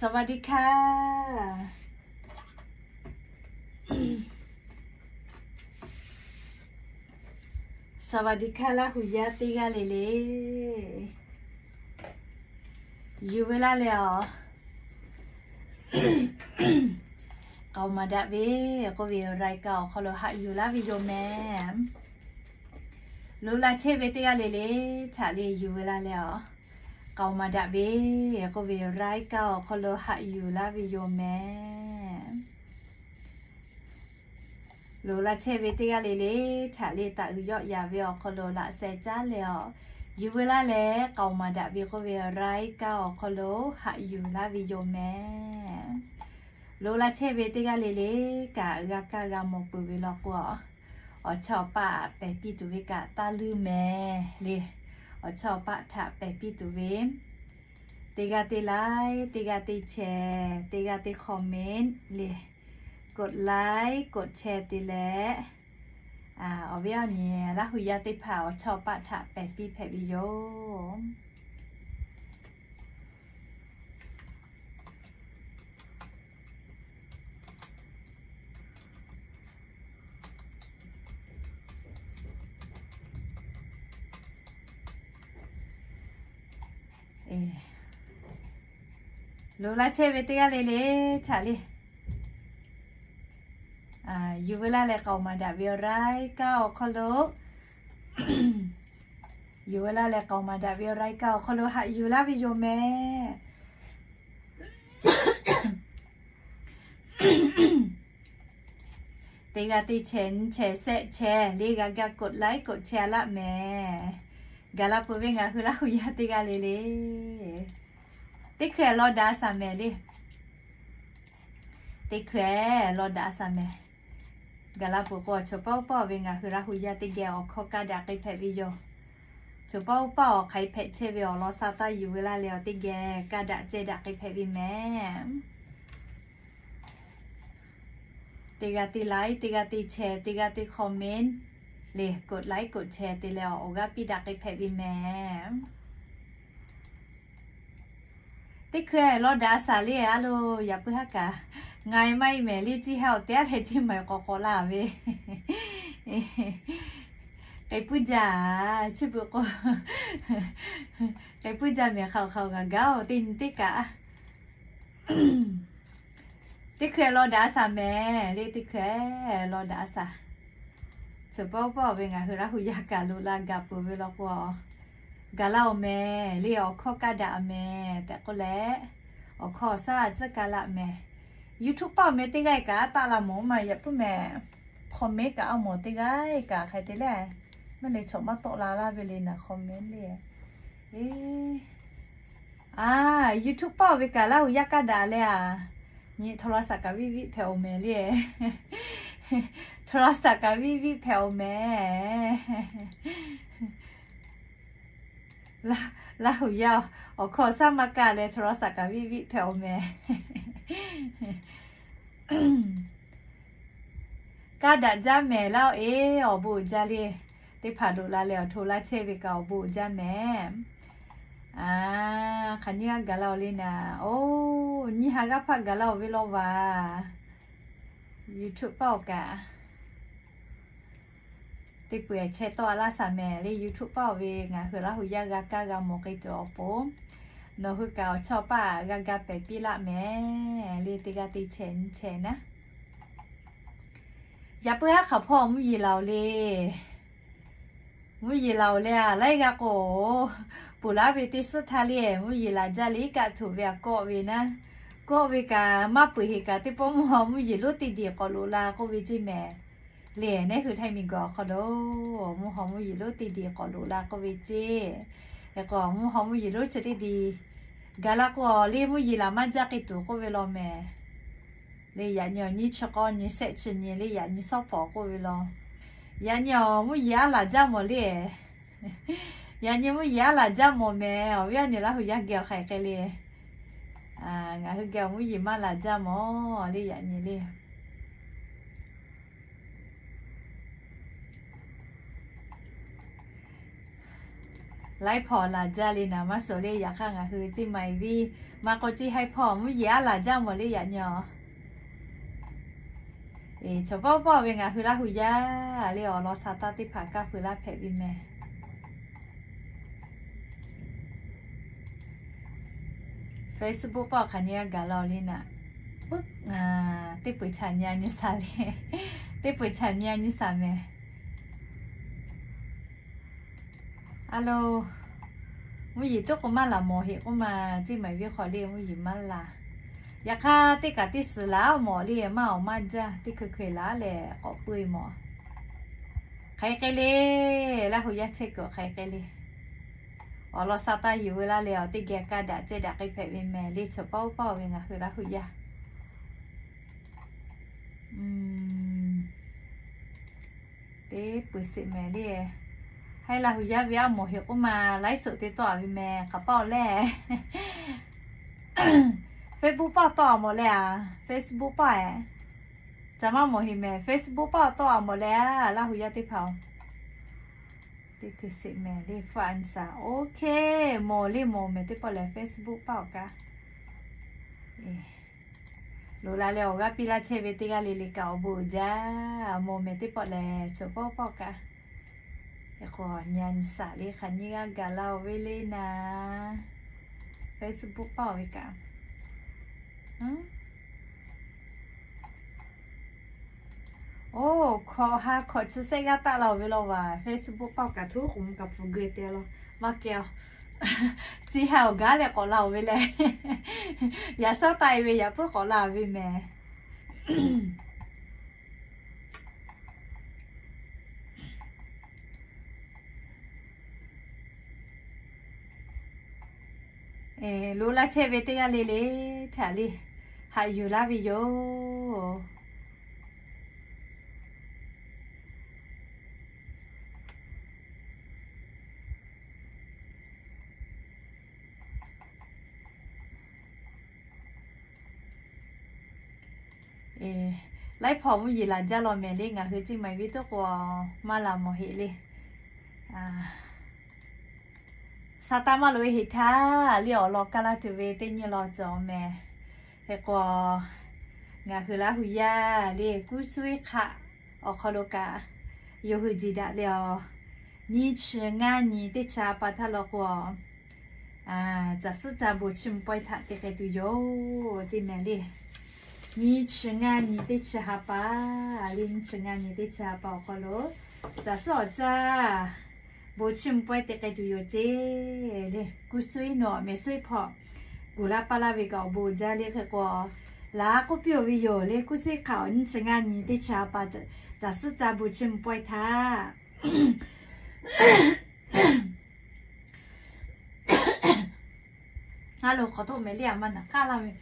สวัสดีค่ะ สวัสดีค่ะ Laˇ huˍ yaˇ teˇ g'aˇ le le, yuˬ ve laˇ leh aˬ, k'aoˍ maˍ daꞈ ve k'oˆ ve รายการ awˬ hk'aw lo haꞈ yuˬ laˇ ve yoˬ mehˍ. Loꞈ la chehˇ ve teˇ g'aˇ le le htaꞈ le yuˬ ve laˇ leh aˬ, k'aoˍ maˍ daꞈ ve k'oˆ ve รายการ awˬ hk'aw lo haꞈ yuˬ laˇ ve yoˬ mehˍ. Loꞈ la chehˇ ve teˇ g'aˇ le le htaꞈ le taˍ uiˍ yawˆ yaˍ ve awˬ hk'aw lo laꞈ sheh caˉ leh aˬ, yuˬ ve laˇ leh k'aoˍ maˍ daꞈ ve k'oˆ ve รายการ awˬ hk'aw lo haꞈ yuˬ laˇ ve yoˬ mehˍ. Loꞈ la chehˇ ve teˇ g'aˇ le le kaꞈ g'a kaˇ g'a mawˬ peuˬ ve law k'o, awˬ chawˇ awˬ paˆ pehˬ piˇ tuˬ ve kaꞈ taˇ leuˇ mehˍ le. Awˬ chawˇ awˬ paˆ htaꞈ pehˬ piˇ tuˬ ve, teˇ g'aˇ teˇ like, teˇ g'aˇ teˇ share, teˇ g'aˇ teˇ comment le, กดไลค์ กดแชร์ te leh, awˬ viˉ awˬ nyi Laˇ huˍ yaˇ teˇ hpaˍ awˬ chawˇ awˬ paˆ htaꞈ pehˬ piˇ hpehꞈ ve yoˬ. Loꞈ la chehˇ ve teˇ g'aˇ le le htaꞈ le, yuˬ ve laˇ leh k'aoˍ maˍ daꞈ ve รายการ awˬ hk'aw lo, yuˬ ve laˇ leh k'aoˍ maˍ daꞈ ve รายการ awˬ hk'aw lo haꞈ yuˬ laˇ ve yoˬ mehˍ. Teˇ g'aˇ teˇ share, nyi share, shehˆ share le g'a gaˇ กดไลค์ กดแชร์ laˆ mehˍ. Gaˬ la peuˬ ve ngaˬ hui Laˇ huˍ yaˇ teˇ g'aˇ le le, teˇ hkui law daꞈ a shaˍ mehˍ le. Teˇ hkui law daꞈ a shaˍ mehˍ. Gaˬ la peuˬ k'o, choˬ paˇ oˇ paˇ ve ngaˬ hui Laˇ huˍ yaˇ teˇ geh awˬ hkawˇ kaˇ daꞈ k'ai hpehꞈ ve yoˬ. Choˬ paˇ oˇ paˇ awˬ hk'aˬ hk'e hpehꞈ chehˇ ve awˬ lawn sha taˇ yuˬ ve laˇ leh aˬ, teˇ geh kaˇ daꞈ ceh daꞈ k'ai hpehꞈ ve mehˍ. Teˇ g'aˇ teˇ like, teˇ g'aˇ teˇ share, teˇ g'aˇ teˇ comment le, กดไลค์ กดแชร์ te leh awˬ g'aˇ piˇ daꞈ k'ai hpehꞈ ve mehˍ. Teˇ hkui law daꞈ a shaˍ le a lo, yaꞈ puiˉ haˉ kaꞈ, ngaˬ e maˇ e mehˍ le, ciˇ haˉ awˬ te aˉ leh ciˇ maˬ k'awꞈ k'awꞈ la ve. K'ai puiˉ jaˇ, chi beuꞈ k'o, k'ai puiˉ jaˇ mehˍ, hk'aoˍ hk'aoˍ g'a gaˇ oˬ, teˇ nyi teˇ kaꞈ. Teˇ hkui law daꞈ a shaˍ mehˍ le, teˇ hkui law daꞈ a shaˍ. Choˬ paˇ oˇ paˇ ve ngaˬ hui Laˇ huˍ yaˇ kaꞈ loꞈ la gaˬ peuˬ ve law k'o, gaˬ la oˬ mehˍ le, awˬ hkawˇ kaˇ daꞈ a mehˍ tehꞈ k'oˆ leh, awˬ hkawˇ awˬ shaˉ tcuhˉ kaˇ laˆ mehˍ. YouTube paˆ awˬ meh teˇ g'aˇ kaꞈ a taˆ la mawˬ maˇ yaꞈ puiˉ mehˍ. Comment kaꞈ a mawˬ teˇ g'aˇ kaꞈ hk'aˬ hk'e te le, maˇ le chaw maˇ tawˆ la laˇ ve le naˬ comment le. A, YouTube paˆ oˇ ve kaꞈ Laˇ huˍ yaˇ kaˇ daꞈ leh a, nyi โทรศัพท์ kaꞈ viˆ viˆ hpehꞈ oˬ mehˍ le. โทรศัพท์ kaꞈ viˆ viˆ hpehꞈ oˬ mehˍ. Laˇ huˍ yaˇ awˬ hkawˇ shaˉ maˇ kaˇ leh โทรศัพท์ kaꞈ viˆ viˆ hpehꞈ oˬ mehˍ. Kaˇ daꞈ jaˇ mehˍ laˇ oˬ e, awˬ bon uiˍ jaˇ le. Teˇ hpaˍ loꞈ la leh awˬ hto laˇ chehˇ ve kaꞈ awˬ bon uiˍ jaˇ mehˍ. A, hk'aˬ nyi g'a gaˬ la oˬ le naˬ, oˬ, nyiˇ ha g'aˇ hpaˆ gaˬ la oˬ ve law vaˬ. YouTube paˆ oˬ kaꞈ teˇ peuˬ chehˇ tawˆ a laˇ shaˍ mehˍ le. YouTube paˆ oˬ ve ngaˬ hui Laˇ huˍ yaˇ g'a kaˇ g'a mawˬ k'ai tuˬ awˬ pon, nawˬ hui kaꞈ awˬ chawˇ paˆ g'a ga pehˬ piˇ laˆ mehˍ le. Teˇ g'aˇ teˇ chehˇ nyi chehˇ naˉ. Yaꞈ puiˉ haˉ hk'aˬ hpawˇ mvuhˇ yeˬ laˬ oˬ le. Mvuhˇ yeˬ laˬ oˬ le a, laiˉ g'aˇ k'o, peuˬ laˉ ve teˇ suhˉ htaˇ le, mvuhˇ yeˬ laˬ jaˇ le kaꞈ tuˬ ve a kawˆ ve naˉ. Kawˆ ve kaꞈ maˇ peuˬ heˍ kaꞈ teˇ pawˆ mvuhˇ haw mvuhˇ yeˬ lonˉ teˇ diˬ k'awꞈ loꞈ la k'oˆ ve ceˇ mehˍ. Le nehˉ hui Htaiˇ miˬ guiˬ awˬ hk'aw lo mvuhˇ haw mvuhˇ yeˬ lonˉ teˇ diˬ k'awꞈ loꞈ la k'oˆ ve ceˇ. K'o mvuhˇ haw mvuhˇ yeˬ lonˉ chi teˇ diˬ gaˬ la k'o, le mvuhˇ yeˬ laˬ maˇ jaˇ k'ai tuˬ k'oˆ ve law mehˍ. Le yaꞈ nyi awˬ nyi chi k'awˇ nyi shehˆ chi nyi le yaꞈ nyi shawˉ pawˍ k'oˆ ve law. Yaꞈ nyi awˬ mvuhˇ yeˬ aˉ laˬ jaˇ mawˬ le. Yaꞈ nyi mvuhˇ yeˬ aˉ laˬ jaˇ mawˬ mehˍ. Awˬ viˉ awˬ nyi Laˇ huˍ yaˇ geh awˬ hk'aˬ hk'e le. Ngaˬ hui geh awˬ mvuhˇ yeˬ maˇ laˬ jaˇ mawˬ le yaꞈ nyi le. Laiˉ hpawˇ laˬ jaˇ le naˍ maˇ suhˍ le. Yaꞈ hk'aˇ ngaˬ hui Ciˇ Maiˍ viˇ maˇ k'o Ciˇ Haiˇ hpawˇ mvuhˇ yeˬ aˉ laˬ jaˇ mawˬ le yaꞈ nyi. Chaw pawˆ pawˆ ve ngaˬ hui Laˇ hu yaˇ le awˬ lawn sha taˇ teˇ hpaˍ kaˇ feu laˇ hpehꞈ ve meh. Facebook pawˆ hk'aˬ nyi g'a gaˬ la le naˍ. Teˇ peuˬ chaꞈ nyi a nyi shaˍ le. Teˇ peuˬ chaꞈ nyi a nyi shaˍ meh. A lo, mvuhˇ yeˬ tuˉ k'o maˇ laˬ mawˬ heꞈ k'oˆ ma, Ciˇ Maiˍ viˇ hk'aw le mvuhˇ yeˬ maˇ laˬ. Yaꞈ hk'aˇ teˇ kaꞈ teˇ suhˍ laˬ mawˬ le maˇ awˬ maˇ jaˇ, teˇ hkui hkui laˬ lehˬ k'awꞈ puiˇ mawˬ. Hk'aˬ hk'e le, Laˇ hu yaˇ chehˇ kuiˬ hk'aˬ hk'e le. Awˬ lawn sha taˇ yuˬ veu laˇ leh awˬ teˇ geh kaˇ daꞈ cehˇ daꞈ k'ai hpehꞈ ve meh le chaw pawˆ pawˆ ve ngaˬ hui Laˇ hu yaˇ. Teˇ peuˬ sheˍ mehˍ le. Haiˉ Laˇ hu yaˇ ve aˉ mawˬ heꞈ k'oˆ ma, laiˉ suhˍ te tawˆ a ve meh hk'aˬ pawˆ lehˬ. Facebook pawˆ tawˆ a mawˬ le a. Facebook pawˆ e. Caˬ maˇ mawˬ heꞈ meh Facebook pawˆ tawˆ a mawˬ le a Laˇ hu yaˇ teˇ hpaˍ-oˬ. Teˇ hkui sheˍ mehˍ le hpu a nyi shaˍ. Okay, mawˬ le mawˬ meh teˇ pawˆ lehˬ Facebook pawˆ awˬ kaꞈ. Loꞈ la leh awˬ g'aˇ piˇ laˇ chehˇ ve teˇ g'aˇ le le kaꞈ awˬ bon uiˍ jaˇ. Mawˬ meh teˇ pawˆ lehˬ chaw pawˆ pawˆ kaꞈ. Hk'e k'o nyi a nyi shaˍ le hk'aˬ nyi g'a gaˬ la-oˬ ve le naˍ. Facebook pawˆ ve kaꞈ. Oˇ, hkawꞈ ha hkawꞈ chi sehˆ g'aˇ taˆ la-oˬ ve law vaˬ Facebook pawˆ kaꞈ htoˉ k'oˍ mvuh kaꞈ pfuhˍ geu te law maˇ kehˬ-oˬ. Chi ha awˬ gaˉ leh k'awꞈ la-oˬ ve leh, yaꞈ shawˉ taˆ e ve yaꞈ puiˉ k'awꞈ la ve meh. Loꞈ la chehˇ ve teˇ g'aˇ le le htaꞈ le haꞈ yuˬ laˇ ve yoˬ. Laiˉ hpawˇ mvuhˇ yeˬ laˬ jaˇ law mehˍ le ngaˬ hui Ciˇ Maiˍ viˇ tuˉ k'o maˇ laˬ mawˬ heꞈ le. Sha taˇ maˇ loꞈ e heꞈ htaˇ le awˬ lawn kaˇ laˇ tuˬ ve teˇ nyi law cawˬ mehˍ. Hk'e k'o, ngaˬ hui Laˇ hu yaˇ le kuˇ suiˉ hk'aˆ awˬ hk'aw lo kaꞈ yawˇ hui jiˬ daꞈ leh awˬ, nyiˇ chi ngaˇ nyi teˇ chi ha pa htaˇ law k'o, caˬ suhˉ ca bon chiˇ mvuh pawehˇ htaꞈ te k'ai tuˬ yoˬ ceˇ mehˍ le. Nyiˇ chi ngaˇ nyi teˇ chi ha pa, le nyiˇ chi ngaˇ nyi teˇ chi ha pa awˬ hk'aw lo caˬ suhˉ awˬ caˇ bon chiˇ mvuh pawehˇ te k'ai tuˬ yoˬ ceˇ le. Kuˇ suiˉ nawˬ mehˍ suiˉ hpawˇ kuˬ laˇ paˇ laˇ ve kaꞈ awˬ bon jaˇ le hk'e k'o, laꞈ k'oˆ piˇ-oˬ ve yoˬ le. Kuˇ suiˉ hk'aˆ awˬ nyiˇ chi ngaˇ nyi teˇ chi ha pa caˬ suhˉ ca bon chiˇ mvuh pawehˇ htaꞈ a lo hk'awꞈ htoˆ mehˍ le a ma naˍ k'aˉ laˇ ve.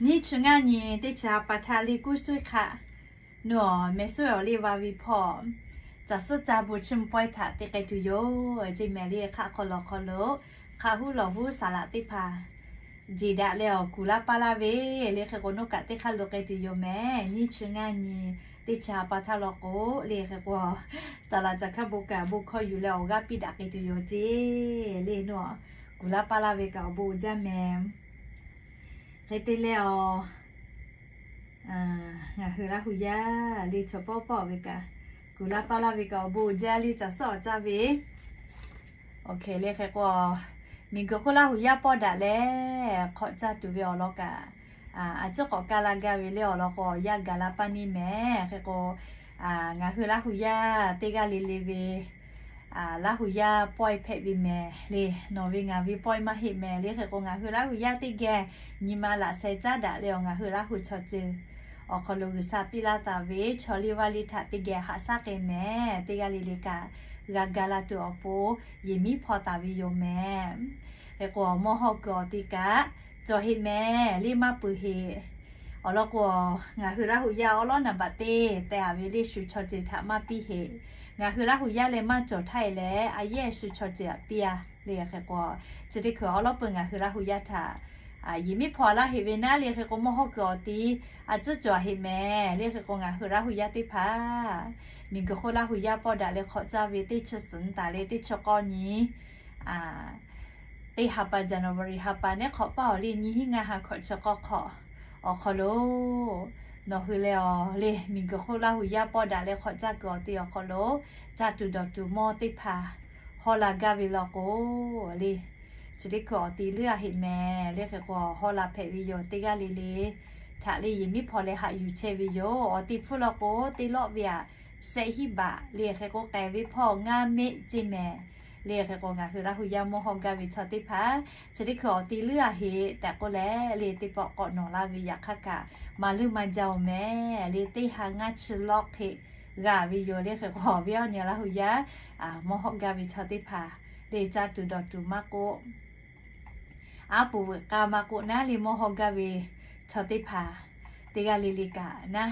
Nyiˇ chi ngaˇ nyi teˇ chi ha pa htaˇ le kuˇ suiˉ hk'aˆ nawˬ mehˍ suiˉ awˬ le va ve hpawˇ caˬ suhˉ ca bon chiˇ mvuh pawehˇ htaꞈ te k'ai tuˬ yoˬ ceˇ mehˍ le. Hk'aˆ hk'aw lawˬ hk'aw lo hk'aˆ huˉ lawˬ huˉ saˍ laꞈ teˇ hpaˍ jeˬ daꞈ leh awˬ kuˬ laˇ paˇ laˇ ve le hk'e k'o, nawˬ kaꞈ teˇ hk'aˇ lo k'ai tuˬ yoˬ mehˍ. Nyiˇ chi ngaˇ nyi teˇ chi ha pa htaˇ law k'o le hk'e k'o, saˍ laꞈ caˬ hkaˇ bon kaꞈ bon hkawˇ yuˬ leh awˬ g'aˇ piˇ daꞈ k'ai tuˬ yoˬ ceˇ le. Nawˬ kuˬ laˇ paˇ laˇ ve kaꞈ awˬ bon jaˇ mehˍ. Hk'e te leh awˬ, ngaˬ hui Laˇ hu yaˇ le chaw pawˆ pawˆ ve kaꞈ kuˬ laˇ paˇ laˇ ve kaꞈ awˬ bon jaˇ le caˬ suhˉ awˬ caˇ ve. Oˇ hk'e le hk'e k'o, miˬ guiˬ hk'oˆ Laˇ hu yaˇ pawˆ daꞈ leh hk'awꞈ caˇ tuˬ ve awˬ lawn kaꞈ, a ciˉ k'awꞈ kaˇ laˇ gaˇ ve le awˬ lawn k'o, yaˇ gaˬ la paˇ neˇ mehˍ. Hk'e k'o, ngaˬ hui Laˇ hu yaˇ teˇ g'aˇ le le ve Laˇ hu yaˇ pawehˇ hpehꞈ ve mehˍ le. Nawˬ ve ngaˬ ve pawehˇ maˇ heˆ mehˍ le. Hk'e k'o, ngaˬ hui Laˇ hu yaˇ teˇ geh nyi ma laꞈ sheh caˉ daꞈ leh awˬ ngaˬ hui Laˇ hu chaw ceuˬ awˬ hk'aw lo G'uiˬsha piˇ laˇ taˍ ve chaw liˇ vaˇ liˇ htaꞈ teˇ geh haꞈ shaˉ k'ai mehˍ. Teˇ g'aˇ le le kaꞈ g'a ga la tuˬ awˬ pon yehˬ miˉ hpaw taˍ ve yoˬ mehˍ. Hk'e k'o, mawˇ hawˇ kuiˬ awˬ te kaꞈ cawˬ heˆ mehˍ le maˇ peuˬ heˆ. Awˬ lawn k'o, ngaˬ hui Laˇ hu yaˇ awˉ lawˉ naˍ baꞈ teˇ teh a ve le shu chaw ceuˬ htaꞈ maˇ piˇ heˆ. Ngaˬ hui Laˇ hu yaˇ leh maˇ cawˬ htaˇ e leh a yehˬ shu chaw ceuˬ htaꞈ piˇ a le. Hk'e k'o, chi teˇ hkui awˉ lawˉ peuˬ ngaˬ hui Laˇ hu yaˇ htaꞈ Yehˬ miˉ hpaw laˇ heꞈ ve naˉ le hk'e k'o, mawˇ hawˇ kuiˬ awˬ ti a tcuhˉ cawˬ heꞈ mehˍ le hk'e k'o, ngaˬ hui Laˇ hu yaˇ teˇ hpaˍ miˬguiˬ hk'oˆ Laˇ hu yaˇ pawˇ daꞈ leh hk'awꞈ caˇ ve teˇ chi suhˍ nyi taˍ le teˇ chi k'awˇ nyi teˇ ha pa January ha pa neˉ hk'awꞈ paˇ awˬ le nyiˇ hinˉ ngaˇ ha hkawꞈ chi k'awˇ hk'awꞈ awˬ hk'aw lo nawˬ hui leh awˬ le miˬguiˬ hk'oˆ Laˇ hu yaˇ pawˇ daꞈ leh hk'awꞈ caˇ kuiˬ awˬ ti awˬ hk'aw lo caˇ tuˬ dawˬ tuˬ mawˇ teˇ hpaˍ hawˉ la gaˇ ve law k'o le, chi teˇ hkui awˬ ti leuˉ a heꞈ mehˍ le hk'e k'o, hawˉ la hpehꞈ ve yoˬ. Teˇ g'aˇ le le htaꞈ le yehˬ miˉ hpaw leh haꞈ yuˬ chehˇ ve yoˬ. Awˬ ti hpfuhˇ law k'o, teˇ lawˆ ve aꞈ sehˆ hiˉ baꞈ le hk'e k'o, k'ai ve hpawˇ ngaˇ meˆ ceˇ mehˍ le hk'e k'o, ngaˬ hui Laˇ hu yaˇ mawˇ hawˉ gaˇ ve chaw teˇ hpaˍ chi teˇ hkui awˬ ti leuˉ a heꞈ tehꞈ k'oˆ leh le, teˇ pawˆ k'awꞈ nawˬ laˇ ve yaꞈ hk'aˇ kaꞈ maˍ leuˉ maˇ jaˇ oˬ mehˍ le. Teˇ ha ngaˇ chi lawˆ hk'e g'a ve yoˬ le hk'e k'o, awˬ viˉ awˬ nyi Laˇ hu yaˇ mawˇ hawˉ gaˇ ve chaw teˇ hpaˍ le caˇ tuˬ dawˬ tuˬ maˇ k'oˆ, aˉ poꞈ veuꞈ k'a maˇ k'oˆ naˉ le mawˇ hawˉ gaˇ ve chaw teˇ hpaˍ teˇ g'aˇ le le kaꞈ naˉ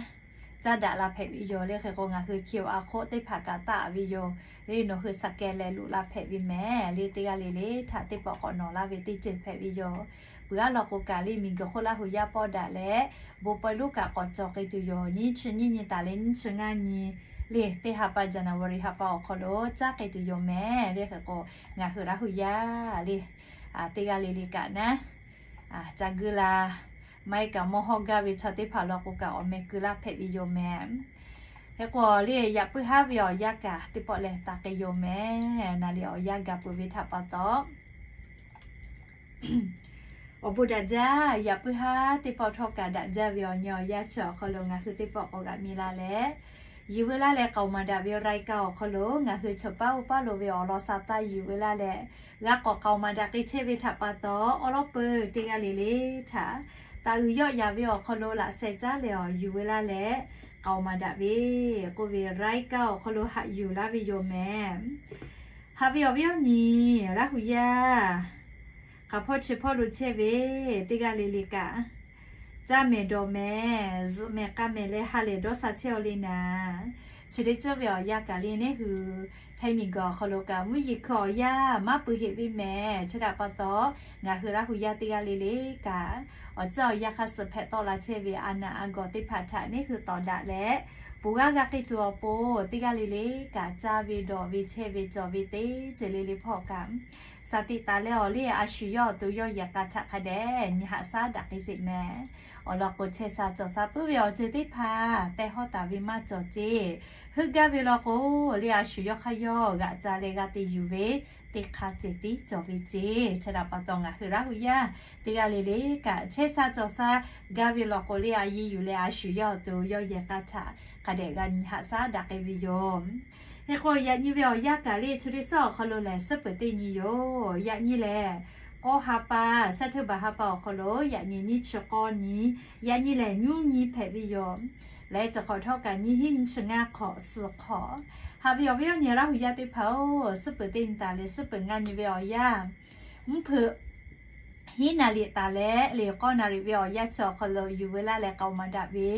caˇ daꞈ la hpehꞈ ve yoˬ le hk'e k'o, ngaˬ hui Q R code teˇ hpaˍ kaꞈ taˆ ve yoˬ le, nawˬ hui scan leh loꞈ la hpehꞈ ve mehˍ le. Teˇ g'aˇ le le htaꞈ teˇ pawˆ k'awꞈ nawˬ laˇ ve teˇ ceuˬ hpehꞈ ve yoˬ. Peuˬ aˉ law k'o kaꞈ le miˬguiˬ hk'oˆ Laˇ hu yaˇ pawˇ daꞈ leh bon pawehˇ lonˉ kaꞈ k'awꞈ cawˬ k'ai tuˬ yoˬ. Nyiˇ chi nyiˇ nyi taˍ leh nyiˇ chi ngaˇ nyi le teˇ ha pa January ha pa awˬ hk'aw lo caˇ k'ai tuˬ yoˬ mehˍ le hk'e k'o, ngaˬ hui Laˇ hu yaˇ le teˇ g'aˇ le le kaꞈ naˉ ca guˇ la maˇ heˆ kaꞈ mawˇ hawˉ gaˇ ve chaw teˇ hpaˍ law k'o kaꞈ awˬ meh keu laˇ hpehꞈ ve yoˬ mehˍ. Hk'e k'o le yaꞈ puiˉ haˉ ve awˬ yanˇ kaꞈ teˇ pawˆ lehˬ taˍ k'ai yoˬ mehˍ. Naˍ liꞈ awˬ yanˇ gaˬ peuˬ ve htaꞈ pa taw awˬ bon daꞈ jaˇ. Yaꞈ puiˉ haˉ teˇ pawˆ htawˇ kaꞈ daꞈ jaˇ ve awˬ nyi awˬ yanˇ chi awˬ hk'aw lo ngaˬ hui teˇ pawˆ k'awꞈ g'aꞈ mi la leh, yuˬ veu laˇ leh k'aoˍ maˍ daꞈ ve รายการ awˬ hk'aw lo ngaˬ hui chaw paˉ oˇ paˉ lo ve awˬ lawn sa taˇ yuˬ veu laˇ leh, g'a k'awꞈ k'aoˍ maˍ daꞈ k'ai chehˇ ve htaꞈ pa taw, awˉ lawˉ peuˬ teˇ g'aˇ le le htaꞈ taˍ uiˍ yawˆ yaˍ ve awˬ hk'aw lo laꞈ sheh caˉ leh awˬ yuˬ veu laˇ leh k'aoˍ maˍ daꞈ ve k'oˆ ve รายการ awˬ hk'aw lo haꞈ yuˬ laˇ ve yoˬ mehˍ. Haꞈ ve awˬ viˉ awˬ nyi Laˇ hu yaˇ hk'aˬ hpawˇ chi hpawˇ lo chehˇ ve teˇ g'aˇ le le kaꞈ, caˇ mehˍ dawˬ mehˍ zuhꞈ mehˍ k'a mehˍ leh ha lehˬ dawˇ sha chehˇ aw le naˍ. Chi teˇ ceuˬ ve awˬ yanˇ kaꞈ le neˉ hui Htaiˇ miˬguiˬ awˬ hk'aw lo kaꞈ mvuhˇ yeˬ hkui awˬ yanˇ maˇ peuˬ heꞈ ve mehˍ. Chi htaꞈ pa taw ngaˬ hui Laˇ hu yaˇ teˇ g'aˇ le le kaꞈ, awˬ ceuˬ awˬ yanˇ hk'a suh hpehꞈ tawˆ la chehˇ ve a naˬ a gawˬ teˇ hpaˍ htaꞈ neˉ hui tawˍ daꞈ leh, poˬ g'aˇ g'a k'ai tuˬ awˬ pon teˇ g'aˇ le le kaꞈ caˇ ve dawˬ ve chehˇ ve cawˬ ve teˇ ceuˬ le le hpawˇ kaꞈ, shaˍ tiꞈ taˍ leh awˬ le a shu yawˇ awˬ to yawˇ yehˬ k'a htaꞈ hk'a dehꞈ nyi haꞈ shaˉ daꞈ k'ai sheˍ mehˍ. Awˬ lawn k'o chehˇ sha cawˬ sha puiˉ ve awˬ ceuˬ teˇ hpaˍ tehˇ hawˉ taˍ ve maˇ cawˬ ceˇ. Heuˆ gaˇ ve law k'o le a shu yawˇ hk'aˇ yawˇ g'aꞈ ca leh g'a te yuˬ ve teˇ hk'a cehˬ tiˉ cawˬ ve ceˇ. Chi htaꞈ pa taw ngaˬ hui Laˇ hu yaˇ teˇ g'aˇ le le kaꞈ chehˇ sha cawˬ sha gaˇ ve law k'o le a yiˇ yuˬ leh a shu yawˇ awˬ to yawˇ yehˬ k'a htaꞈ hk'a dehꞈ g'a nyi haꞈ shaˉ daꞈ k'ai ve yoˬ. Hk'e k'o yaꞈ nyi ve awˬ yanˇ kaꞈ le chi teˇ suhˉ awˬ hk'aw lo lehˬ suhˉ peuˬ teˇ nyi yoˬ. Yaꞈ nyi lehˬ k'awˇ ha pa, เสาร์อาทิตย์ ha pa awˬ hk'aw lo yaꞈ nyi nyiˇ chi k'awˇ nyi, yaꞈ nyi lehˬ nyiˇ nyi hpehꞈ ve yoˬ. Leh chi hk'awꞈ htawˇ kaꞈ nyiˇ hinˉ nyiˇ chi ngaˇ hk'awꞈ suhˍ hk'awꞈ. Haꞈ ve awˬ viˉ awˬ nyi Laˇ hu yaˇ teˇ hpaˍ-oˬ, suhˉ peuˬ teˇ nyi taˍ leh suhˉ peuˬ ngaˇ nyi ve awˬ yanˇ mvuhˇ hpeuꞈ hiˉ naˍ liꞈ taˍ leh le k'awˇ naˍ liꞈ ve awˬ yanˇ chi awˬ hk'aw lo yuˬ veu laˇ leh k'aoˍ maˍ daꞈ ve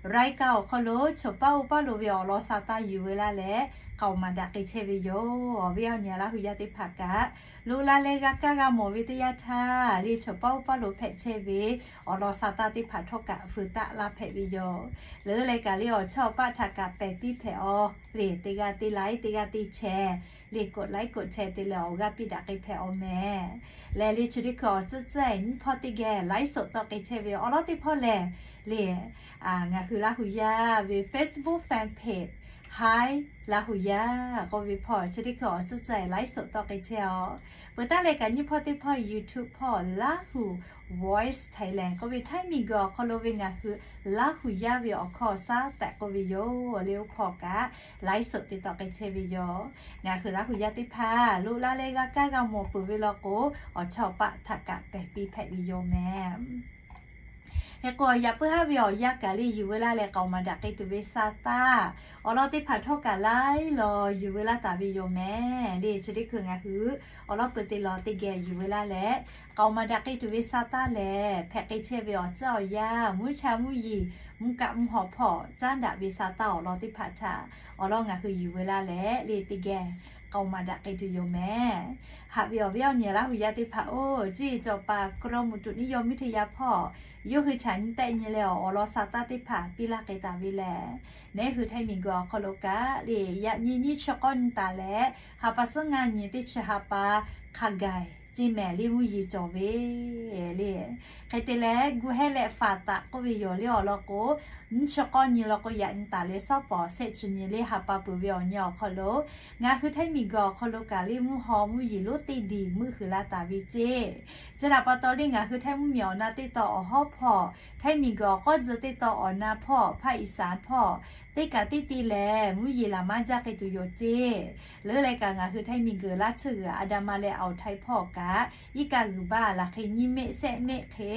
รายการ awˬ hk'aw lo chaw paˉ oˇ paˉ lo ve awˬ lawn sa taˇ yuˬ veu laˇ leh k'aoˍ maˍ daꞈ k'ai chehˇ ve yoˬ. Awˬ viˉ awˬ nyi Laˇ hu yaˇ teˇ hpaˍ kaꞈ, loꞈ la leh g'a kaˇ g'a mawˬ ve teˇ yanˇ htaˇ le chaw paˉ oˇ paˉ lo hpehꞈ chehˇ ve awˬ lawn sa taˇ teˇ hpaˍ htawˇ kaꞈ feu taˆ laˇ hpehꞈ ve yoˬ. Leuˉ leh kaꞈ le awˬ chawˇ awˬ paˆ htaꞈ kaꞈ pehˬ piˇ hpehꞈ aw le, teˇ g'aˇ teˇ ไลค์ teˇ g'aˇ teˇ แชร์ le กดไลค์ กดแชร์ te leh awˬ g'aˇ piˇ daꞈ k'ai hpehꞈ aw mehˍ. Lehˬ le chi teˇ hkui awˬ tcuhˉ tcuhˉ nyiˇ hpawˇ teˇ geh ไลฟ์สด tawˆ k'ai chehˇ ve awˬ lawn teˇ hpawˇ lehˬ le, ngaˬ hui Laˇ hu yaˇ ve Facebook fan page Hi Laˇ hu yaˇ k'oˆ ve hpawˇ chi teˇ hkui awˬ tcuhˉ tcuhˉ ไลฟ์สด tawˆ k'ai chehˇ aw. Peuˬ taˉ leh kaꞈ nyiˇ hpawˇ teˇ hpawˇ YouTube hpawˇ Laˇ hu Voice Thailand k'oˆ ve Htaiˇ miˬguiˬ awˬ hk'aw lo ve ngaˬ hui Laˇ hu yaˇ ve awˬ hkawˇ awˬ shaˉ tehꞈ k'oˆ ve yoˬ le. Oˇ hkawˇ kaꞈ ไลฟ์สด te tawˆ k'ai chehˇ ve yoˬ. Ngaˬ hui Laˇ hu yaˇ teˇ hpaˍ loꞈ la leh g'a kaˇ g'a mawˬ peuˬ ve law k'o, awˬ chawˇ awˬ paˆ htaꞈ kaꞈ pehˬ piˇ hpehꞈ ve yoˬ mehˍ. Hk'e k'o yaꞈ puiˉ haˉ ve awˬ yanˇ kaꞈ le yuˬ veu laˇ leh k'aoˍ maˍ daꞈ k'ai tuˬ ve sa taˇ awˬ lawn teˇ hpaˍ htawˇ kaꞈ laiˉ law yuˬ veu laˇ taˍ ve yoˬ mehˍ. Le chi teˇ hkui ngaˬ hui awˬ lawn peuˬ te law teˇ geh yuˬ veu laˇ leh k'aoˍ maˍ daꞈ k'ai tuˬ ve sa taˇ lehˬ, hpehꞈ k'ai chehˇ ve awˬ tcuhˉ awˬ yanˇ mvuhˇ cha mvuhˇ yiˍ mvuhˇ kaˆ mvuhˇ haw hpawˇ caˉ daꞈ ve sa taˇ awˬ lawn teˇ hpaˍ htaꞈ awˬ lawn ngaˬ hui yuˬ veu laˇ leh le teˇ geh k'aoˍ maˍ daꞈ k'ai tuˬ yoˬ mehˍ. Haꞈ ve awˬ viˉ awˬ nyi Laˇ huˍ yaˇ teˇ hpaˍ oˬ, cuˇ yiˍ cawˬ paˍ กรมอุตุนิยมวิทยา hpawˇ yawˇ hui chaꞈ nyi tehˆ nyi leh awˬ lawn sa taˇ teˇ hpaˍ piˇ laˇ k'ai taˍ ve lehˬ, neˉ hui htaiˇ miˬguiˬ awˬ hk'aw lo kaꞈ le yaꞈ nyi nyiˇ chi k'awˇ nyi taˍ leh ha pa suhˉ ngaˇ nyi teˇ chi ha pa hk'a gaˬ ceˇ mehˍ le mvuhˇ yeˬ cawˬ ve le. Hk'e te leh gu hehˇ leh faˍ taˍ k'oˆ ve yoˬ le awˬ lawn k'o, nyiˇ chi k'awˇ nyi law k'o yaꞈ nyi taˍ leh shawˉ pawˍ shehˆ chi nyi le ha pa peuˬ ve awˬ nyi awˬ hk'aw lo ngaˬ hui htaiˇ miˬguiˬ awˬ hk'aw lo kaꞈ le mvuhˇ haw mvuhˇ yeˬ lonˉ teˇ diˬ meuˆ huiˍ la taˍ ve ceˇ. Chi htaꞈ pa taw le ngaˬ hui htaiˇ mvuhˇ miˬ awˬ na teˇ taw awˬ hawˉ hpawˇ htaiˇ miˬguiˬ awˬ k'awˇ tcuh teˇ taw awˬ na hpawˇ hpaˇ iˍ saˍ hpawˇ teˇ kaꞈ teˇ te lehˬ mvuhˇ yeˬ laˬ maˇ jaˇ k'ai tuˬ yoˬ ceˇ. Leuˉ leh kaꞈ ngaˬ hui htaiˇ miˬguiˬ laˇ tsuhˇ g'uiˬ Andaman leh Awˬ htaiˇ hpawˇ kaꞈ iˉ kaˆ g'uiˬ baˇ laˬ hk'e nyiˇ mehˆ shehˆ mehˆ hk'e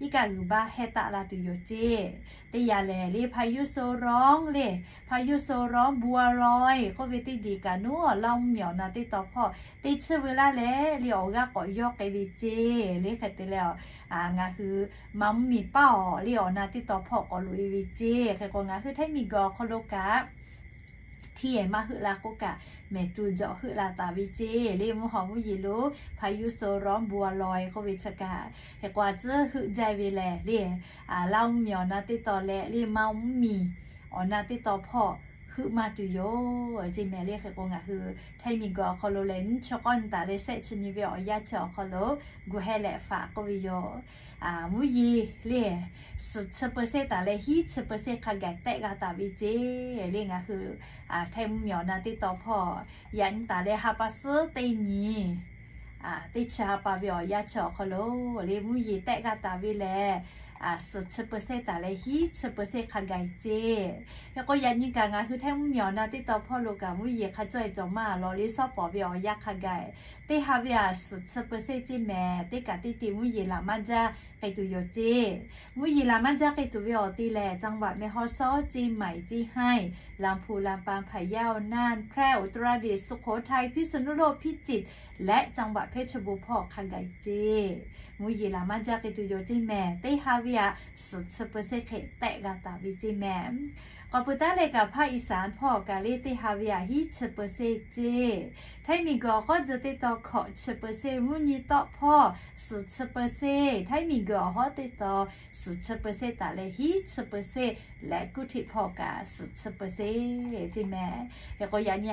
iˉ kaˆ g'uiˬ baˇ heh taˆ la tuˬ yoˬ ceˇ. Teˇ yanˇ lehˬ le พายุโซนร้อน le พายุโซนร้อนบัวลอย k'oˆ ve teˇ diˬ kaꞈ nuˉ awˬ Laˇ mvuhˇ miˬ awˬ na teˇ taw hpawˇ te tsuhˇ veu laˇ leh le awˬ g'aˇ k'awꞈ yawˇ k'ai ve ceˇ le. Hk'e te leh ngaˬ hui ma mvuhˇ miˬ paˇ awˬ le awˬ na teˇ taw hpawˇ k'awꞈ loꞈ e ve ceˇ. Hk'e k'o ngaˬ hui htaiˇ miˬguiˬ awˬ hk'aw lo kaꞈ hteˇ ehˍ maˇ heuˆ la k'oˆ kaꞈ, mehˍ tuˬ jawꞈ heuˆ la taˍ ve ceˇ le mvuhˇ haw mvuhˇ yeˬ lo พายุโซนร้อนบัวลอย k'oˆ ve chi kaꞈ. Hk'e k'o a tcuhˉ heuˆ jaˇ ve lehˬ le, Laˇ mvuhˇ miˬ awˬ na teˇ taw leh le ma mvuhˇ miˬ awˬ na teˇ taw hpawˇ heuˆ maˇ tuˬ yoˬ ceˇ mehˍ le. Hk'e k'o ngaˬ hui htaiˇ miˬguiˬ awˬ hk'aw lo lehˬ nyiˇ chi k'awˇ nyi taˍ leh shehˆ chi nyi ve awˬ yanˇ chi awˬ hk'aw lo gu hehˇ leh faˍ k'oˆ ve yoˬ. Mvuhˇ yeˬ le suhˍ chi เปอร์เซ็นต์ taˍ leh hiˉ chi เปอร์เซ็นต์ hk'a gaˬ tehˆ g'a taˍ ve ceˇ le ngaˬ hui htaiˇ mvuhˇ miˬ awˬ na teˇ taw hpawˇ yaꞈ nyi taˍ leh ha pa suhˉ teˇ nyi teˇ chi ha pa ve awˬ yanˇ chi awˬ hk'aw lo le mvuhˇ yeˬ tehˆ g'a taˍ ve lehˬ, suhˍ chi เปอร์เซ็นต์ taˍ leh hiˉ chi เปอร์เซ็นต์ hk'a gaˬ ceˇ. Hk'e k'o yaꞈ nyi kaꞈ ngaˬ hui htaiˇ mvuhˇ miˬ awˬ na teˇ taw hpawˇ lo kaꞈ mvuhˇ yeˬ hk'a cawˇ e cawˬ maˇ lawˬ le shawˉ pawˍ ve awˬ yanˇ hk'a gaˬ teˇ ha ve a suhˍ chi เปอร์เซ็นต์ ceˇ mehˍ. Teˇ kaꞈ teˇ te mvuhˇ yeˬ laˬ maˇ jaˇ k'ai tuˬ yoˬ ceˇ. Mvuhˇ yeˬ laˬ maˇ jaˇ k'ai tuˬ ve awˬ te lehˬ จังหวัดแม่ฮ่องสอน เชียงใหม่ เชียงราย ลำพูน ลำปาง พะเยา น่าน แพร่ อุตรดิตถ์ สุโขทัย พิษณุโลก พิจิตร และจังหวัดเพชรบูรณ์ hpawˇ hk'a gaˬ ceˇ. Mvuhˇ yeˬ laˬ maˇ jaˇ k'ai tuˬ yoˬ ceˇ mehˍ. Teˇ ha ve a suhˍ chi เปอร์เซ็นต์ hk'e tehˆ g'a taˍ ve ceˇ mehˍ. K'awꞈ peuˬ taˉ leh kaꞈ hpaˇ iˍ saˍ hpawˇ kaꞈ le teˇ ha ve a hiˉ chi เปอร์เซ็นต์ ceˇ. Htaiˇ miˬguiˬ awˬ k'awˇ tcuh teˇ taw hkawꞈ chi เปอร์เซ็นต์, mvuhˇ nyi tawˆ hpawˇ suhˍ chi เปอร์เซ็นต์, htaiˇ miˬguiˬ awˬ hawˉ teˇ taw suhˍ chi เปอร์เซ็นต์ taˍ leh hiˉ chi เปอร์เซ็นต์ leh kuˇ htiꞈ hpawˇ kaꞈ suhˍ chi เปอร์เซ็นต์ ceˇ mehˍ. Hk'e k'o yaꞈ nyi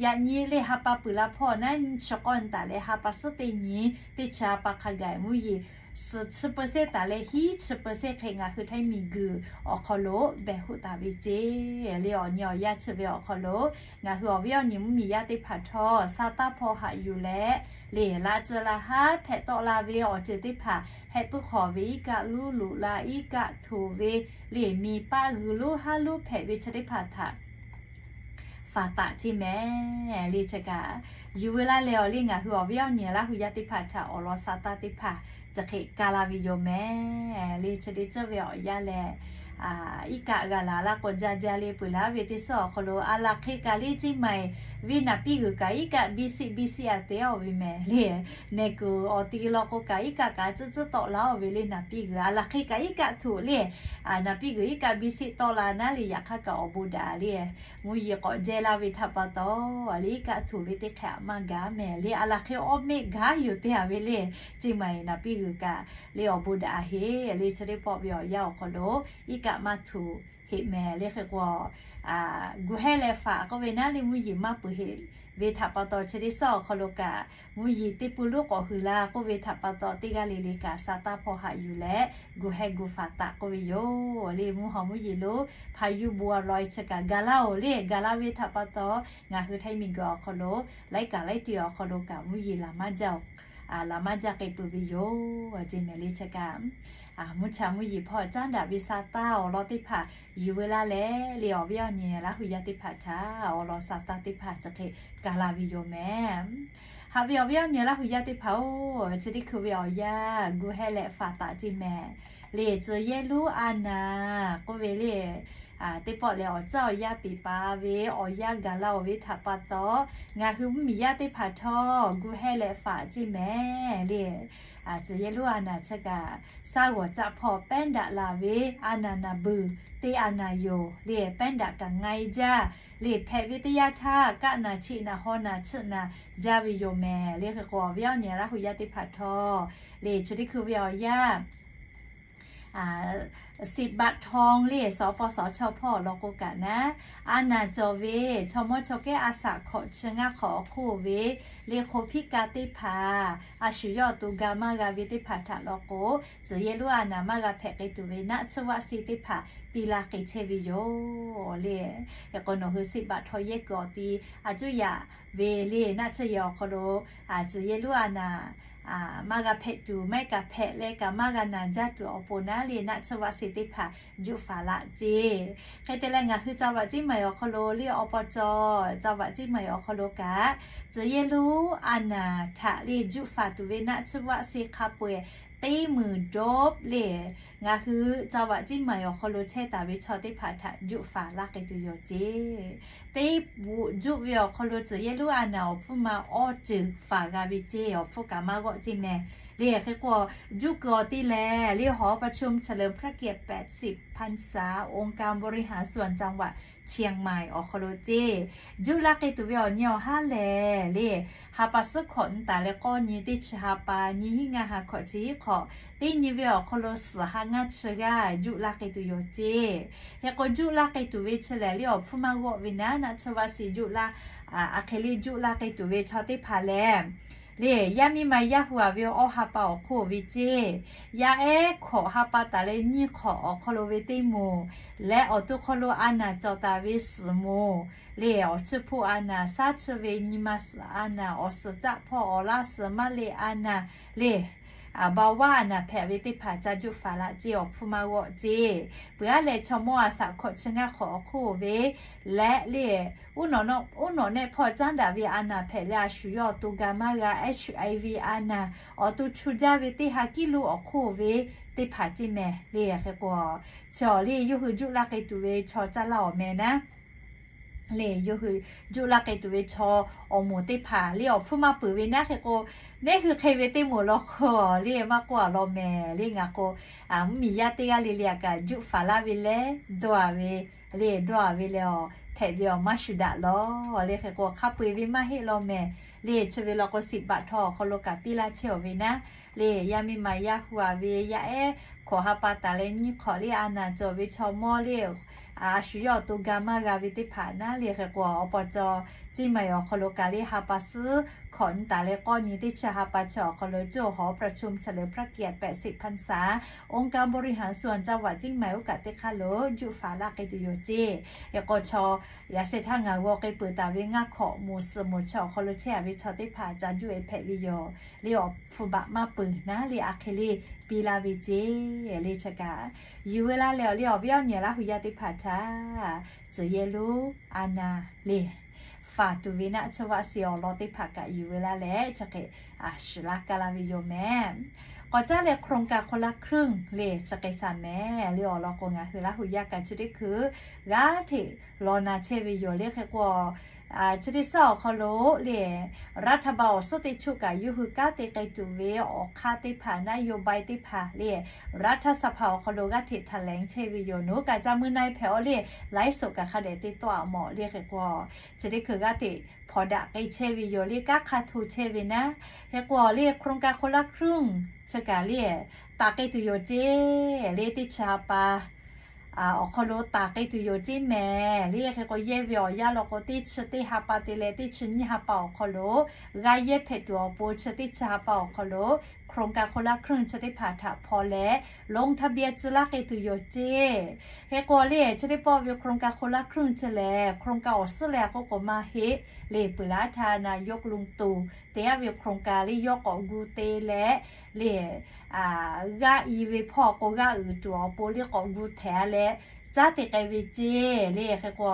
yaꞈ nyi le ha pa peuˬ la hpawˇ naˉ nyi chi k'awˇ nyi taˍ leh ha pa suhˉ teˇ nyi teˇ chi ha pa hk'a gaˬ mvuhˇ yeˬ suhˍ chi เปอร์เซ็นต์ taˍ leh hiˉ chi เปอร์เซ็นต์ hk'e ngaˬ hui htaiˇ miˬguiˬ awˬ hk'aw lo behˬ hoˆ taˍ ve ceˇ. Le awˬ nyi awˬ yanˇ chi ve awˬ hk'aw lo ngaˬ hui awˬ viˉ awˬ nyi mvuhˇ miˬ yaˇ teˇ hpaˍ htawˇ sa taˇ hpawˇ haꞈ yuˬ leh le laꞈ tcuh laꞈ haˉ hpehꞈ tawˆ la ve awˬ ceuˬ teˇ hpaˍ heh puiˉ hk'awꞈ ve iˉ kaˆ luˉ loꞈ la iˉ kaˆ htoꞈ ve le miˬ paˆ g'uiˬ lonˉ haˉ lonˉ hpehꞈ ve chi teˇ hpaˍ htaꞈ faˍ taˍ ceˇ mehˍ. Le chi kaꞈ yuˬ veu laˇ leh awˬ le ngaˬ hui awˬ viˉ awˬ nyi Laˇ huˍ yaˇ teˇ hpaˍ htaꞈ awˬ lawn sa taˇ teˇ hpaˍ chi hk'e ka la ve yoˬ mehˍ. Le chi teˇ ceuˬ ve awˬ yanˇ leh iˉ kaˆ g'a laˬ la k'o ja ja le peuˬ laˇ ve teˇ suhˉ awˬ hk'aw lo a laˬ hk'e kaꞈ le ceˇ mehˍ. Venˇ naˍ piˇ g'uiˬ kaꞈ iˉ kaˆ biˇ siˆ biˇ siˆ a te awˬ ve mehˍ le. Nehˬ kuiˬ awˬ ti law k'o kaꞈ iˉ kaˆ kaꞈ tcuhˉ tcuhˉ tawˆ la awˬ ve le naˍ piˇ g'uiˬ a laˬ hk'e kaꞈ iˉ kaˆ htoꞈ le naˍ piˇ g'uiˬ iˉ kaˆ biˇ siˆ tawˆ la naˉ le yaꞈ hk'aˇ kaꞈ awˬ bon daꞈ le mvuhˇ yeˬ k'awꞈ jehˇ laˇ ve htaꞈ pa taw le iˉ kaˆ htoꞈ ve teˇ hk'e aꞈ maˇ gaˬ mehˍ le a laˬ hk'e awˇ mehˆ gaˬ yoˬ te a ve le. Ceˇ mehˍ naˍ piˇ g'uiˬ kaꞈ le awˬ bon daꞈ a heˆ le chi teˇ pawˆ ve awˬ yanˇ awˬ hk'aw lo iˉ kaˆ maˇ htoꞈ heˆ mehˍ le. Hk'e k'o gu hehˇ leh faˍ k'oˆ ve naˉ le mvuhˇ yeˬ maˇ peuˬ heˆ ve htaꞈ pa taw chi teˇ suhˉ awˬ hk'aw lo kaꞈ mvuhˇ yeˬ teˇ pui lonˉ k'awꞈ huiˍ la k'oˆ ve htaꞈ pa taw teˇ g'aˇ le le kaꞈ sa taˇ hpawˇ haꞈ yuˬ leh gu hehˇ gu faˍ taˍ k'oˆ ve yoˬ. Le mvuhˇ haw mvuhˇ yeˬ lo พายุบัวลอย chi kaꞈ ga laˇ oˬ le ga laˇ ve htaꞈ pa taw ngaˬ hui htaiˇ miˬguiˬ awˬ hk'aw lo laiˉ kaꞈ laiˉ ti awˬ hk'aw lo kaꞈ mvuhˇ yeˬ laˬ maˇ jaˇ laˬ maˇ jaˇ k'ai peuˬ ve yoˬ. Ceˇ mehˍ le chi kaꞈ mvuhˇ cha mvuhˇ yeˬ hpawˇ caˉ daꞈ ve sa taˇ awˬ lawn teˇ hpaˍ yuˬ veu laˇ leh le awˬ viˉ awˬ nyi Laˇ huˍ yaˇ teˇ hpaˍ htaꞈ awˬ lawn sa taˇ teˇ hpaˍ chi hk'e ka la ve yoˬ mehˍ. Haꞈ ve awˬ viˉ awˬ nyi Laˇ huˍ yaˇ teˇ hpaˍ oˬ, chi teˇ hkui ve awˬ yanˇ gu hehˇ leh faˍ taˍ ceˇ mehˍ. Le tcuh yehˇ lonˉ a naˍ k'oˆ ve le teˇ pawˆ lehˬ awˬ caˉ awˬ yanˇ peˍ paˍ ve awˬ yanˇ gaˬ la-oˬ ve htaꞈ pa taw, ngaˬ hui mvuhˇmiˬ yaˇ teˇ hpaˍ htawˇ gu hehˇ leh faˍ ceˇ mehˍ le. Tcuh yehˬ lonˉ a naˍ chi kaꞈ, shaˉ g'awˬ caˆ hpawˇ pehˉ daꞈ laˬ ve a naˍ naˍ buiˬ teˇ a naˍ yoˬ le. Pehˉ daꞈ kaꞈ nga-e jaˇ le. Hpehꞈ ve teˇ yanˇ htaˇ kaˆ naˍ cheˆ naˍ haw naˍ chiˆ naˍ jaˇ ve yoˬ mehˍ le. Hk'e k'o, awˬ viˉ awˬ nyi Laˇ huˍ yaˇ teˇ hpaˍ htawˇ le, chi teˇ hkui ve awˬ yanˇ สิบบาททอง le, suhˍ paw suhˍ chaw hpawˇ awˬ lawn k'o kaꞈ naˉ, a naˍ cawˬ ve chaw mawˇ chaw kehˉ a shaꞈ hkawꞈ chi ngaˇ hk'awꞈ awˬ hk'oˆ ve le, hk'o hpiˆ ka teˇ hpaˍ a shu yawˇ awˬ to ga maˇ g'a ve teˇ hpaˍ htaꞈ lawn k'o, tcuh yehˬ lonˉ a naˍ maˇ g'a hpehꞈ k'ai tuˬ ve naˆ tsuhˇ vaˆ seˇ teˇ hpaˍ piˇ laˇ k'ai chehˇ ve yoˬ le. Hk'e k'o, nawˬ hui สิบบาททอง yehˇ kuiˬ awˬ ti a cuˇ yaꞈ ve le, naˆ tsuhˇ yehˬ awˬ hk'aw lo tcuh yehˬ lonˉ a naˍ maˇ g'a hpehꞈ tuˬ, maˇ heˆ kaꞈ hpehꞈ leh kaꞈ maˇ g'a naˍ jaˇ tuˬ awˬ pon naˉ le, naˆ tsuhˇ vaˆ seˇ teˇ hpaˍ juˆ faˍ laˇ ceˇ. Hk'e te leh, ngaˬ hui จังหวัดเชียงใหม่ awˬ hk'aw lo le, awˬ pa caw จังหวัดเชียงใหม่ awˬ hk'aw lo kaꞈ, tcuh yehˬ lonˉ a naˍ htaꞈ le juˆ faˍ tuˬ ve naˆ tsuhˇ vaˆ seˇ hk'a peu-eˬ teˇ meunˍ dawˇ le, ngaˬ hui จังหวัดเชียงใหม่ awˬ hk'aw lo chehˇ taˍ ve chaw teˇ hpaˍ htaꞈ juˆ faˍ laˇ k'ai tuˬ yoˬ ceˇ. Teˇ bvuhꞈ juˆ ve awˬ hk'aw lo tcuh yehˬ lonˉ a naˍ awˬ hpfuhˇ ma awˇ ceuˬ faˍ g'a ve ceˇ. Awˬ hpfuhˇ kaꞈ maˇ g'awˆ ceˇ mehˍ le. Hk'e k'o, juˆ kuiˬ awˬ ti lehˬ le, หอประชุมเฉลิมพระเกียรติแปดสิบพรรษา องค์การบริหารส่วนจังหวัดเชียงใหม่ awˬ hk'aw lo ceˇ. Juˆ laˇ k'ai tuˬ ve awˬ nyi awˬ haˉ lehˬ le, ha pa suhˉ hkawꞈ nyi taˍ leh k'awˇ nyi teˇ chi ha pa, nyiˇ hinˉ ngaˇ ha hkawꞈ chi hiˉ hk'awꞈ, teˇ nyi ve awˬ hk'aw lo suhˍ ha ngaˇ chi g'aˇ juˆ laˇ k'ai tuˬ yoˬ ceˇ. Hk'e k'o, juˆ laˇ k'ai tuˬ ve chi lehˬ le, awˬ hpfuhˇ maˇ g'awˆ ve naˉ, naˆ tsuhˇ vaˆ seˇ juˆ laˇ, a hk'e le juˆ laˇ k'ai tuˬ ve chaw teˇ hpaˍ lehˬ le, yaˇ miˇ ma yaˇ hu-a ve awˇ ha pa awˬ hk'oˆ ve ceˇ. Yaˇ ehˉ hkawꞈ ha pa taˍ leh nyiˇ hk'awꞈ awˬ hk'aw lo ve teˇ moˍ leh awˬ to hk'aw lo a naˍ cawˬ taˍ ve suhˍ moˍ le, awˬ chiˇ hpoˆ a naˍ, shaˉ chiˇ ve nyi ma suhˍ a naˍ, awˬ suhˍ caˆ hpawˇ awˬ laˇ suhˍ maˇ le a naˍ le, baˬ vaˇ a naˍ hpehꞈ ve teˇ hpaˍ ca juˆ faˍ laˇ ceˇ. Awˬ hpfuhˇ maˇ g'awˆ ceˇ. Peuˬ aˉ leh, chaw mawˇ a shaꞈ hkawꞈ chi ngaˇ hk'awꞈ awˬ hk'oˆ ve leh le, uˉ nawꞈ nehˆ hpawˇ caˉ daꞈ ve a naˍ hpehꞈ leh, a shu yawˇ awˬ to ga maˇ g'a HIV a naˍ, awˬ to chu jaˇ ve teˇ ha kiˇ lo awˬ hk'oˆ ve teˇ hpaˍ ceˇ mehˍ le. Hk'e k'o, chaw le, yawˇ hui juˆ laˇ k'ai tuˬ ve chaw caˇ laˇ awˬ meh naˉ le, yawˇ hui juˆ laˇ k'ai tuˬ ve chaw awˬ moˍ teˇ hpaˍ le, awˬ hpfuhˇ maˇ peuˬ ve naˉ. Hk'e k'o, neˇ hui hk'e ve teˇ moˍ law hk'aw le, maˇ k'oˆ a law mehˍ le. Ngaˬ k'o, mvuhˇmiˬ yaˇ teˇ g'aˇ le le a kaꞈ juˆ faˍ laˇ ve leh dawˇ a ve le, dawˇ a ve leh awˬ hpehꞈ ve awˬ maˇ shu daꞈ law le. Hk'e k'o, hk'a peu-eˬ ve maˇ heˆ law mehˍ le. Chi ve law k'o, สิบบาททอง awˬ hk'aw lo kaꞈ piˇ laˇ chehˇ awˬ ve naˉ le, yaˇ miˇ ma yaˇ hu-a ve yaˇ ehˉ hkawꞈ ha pa taˍ leh nyiˇ hk'awꞈ le a naˍ cawˬ ve chaw mawˇ le, a shu yawˇ awˬ to ga maˇ g'a ve teˇ hpaˍ naˉ le. Hk'e k'o, awˬ pa caw ceˇ ma awˬ hk'aw lo kaꞈ le, ha pa suhˉ hkawꞈ nyi taˍ leh k'awˇ nyi teˇ chi ha pa chi awˬ hk'aw lo หอประชุมเฉลิมพระเกียรติแปดสิบพรรษา องค์การบริหารส่วนจังหวัดเชียงใหม่ oˇ kaꞈ teˇ hk'aˇ lo juˆ faˍ laˇ k'ai tuˬ yoˬ ceˇ. Hk'e k'o, chaw yaꞈ sheh htaˇ ngaˬ g'aw k'ai peuˬ taˍ ve ngaˇ hkawꞈ moˍ suhˍ moˍ chi awˬ hk'aw lo chehˇ a ve chaw teˇ hpaˍ ca juˆ-e hpehꞈ ve yoˬ le. Awˬ hpfuhˇ baꞈ maˇ peuˬ naˉ le, a hk'e le piˇ laˇ ve ceˇ le. Chi kaꞈ yuˬ ve laˇ leh awˬ le, awˬ viˉ awˬ nyi Laˇ huˍ yaˇ teˇ hpaˍ htaꞈ tcuh yehˬ lonˉ a naˍ le, faˍ tuˬ ve naˆ tsuhˇ vaˆ seˇ awˬ lawn teˇ hpaˍ kaꞈ yuˬ ve laˇ leh, chi hk'e a shu laˇ kaˇ laˇ ve yoˬ mehˍ. K'awꞈ caˉ leh โครงการคนละครึ่ง le, chi hk'e shaˍ mehˍ le. Awˬ lawn k'o, ngaˬ hui Laˇ huˍ yaˇ kaꞈ chi teˇ hkui g'aˇ hteꞈ law na chehˇ ve yoˬ le. Hk'e k'o, chi teˇ suhˉ awˬ hk'aw lo le, รัฐบาล awˬ suhˉ teˇ choˆ kaꞈ yawˇ hui kanˉ te k'ai tuˬ ve awˬ hk'aˇ teˇ hpaˍ, นโยบาย teˇ hpaˍ le, รัฐสภา awˬ hk'aw lo g'aˇ hteꞈ แถลง chehˇ ve yoˬ. Nawˬ hui kaꞈ ca mui na-e hpehꞈ-aw le, ไลฟ์สด kaꞈ hk'a dehꞈ te tawˆ-a mawˬ le. Hk'e k'o, chi teˇ hkui g'aˇ hteꞈ hpawnˬ daꞈ k'ai chehˇ ve yoˬ le, kanˉ hk'a hto chehˇ ve naˉ. Hk'e k'o le, โครงการคนละครึ่ง chi kaꞈ le, taˍ k'ai tuˬ yoˬ ceˇ le. Teˇ chi ha pa awˬ hk'aw lo taˍ k'ai tuˬ yoˬ ceˇ mehˍ le. Hk'e k'o, yehˇ ve awˬ yanˇ law k'o, teˇ chi teˇ ha pa te leh teˇ chi nyiˇ ha pa awˬ hk'aw lo g'a yehˇ hpehꞈ tuˬ awˬ pon, chi teˇ chi ha pa awˬ hk'aw lo โครงการคนละครึ่ง chi teˇ hpaˍ htaꞈ hpaw leh ลงทะเบียน tcuh laˇ k'ai tuˬ yoˬ ceˇ. Hk'e k'o le, chi teˇ pawˆ ve โครงการคนละครึ่ง chi lehˬ, โครงการ awˬ suhˉ leh a k'oˆ k'o maˇ heˆ le. Peuˬ laˇ htaˇ นายกลุงตู่ te-a ve โครงการ le, yawˇ k'awꞈ gu te leh le, g'aˇ i ve hpawˇ k'o g'aˇ uiˍ tuˬ awˬ pon le k'awꞈ gu htehꞈ-a leh, caˉ te k'ai ve ceˇ le. Hk'e k'o,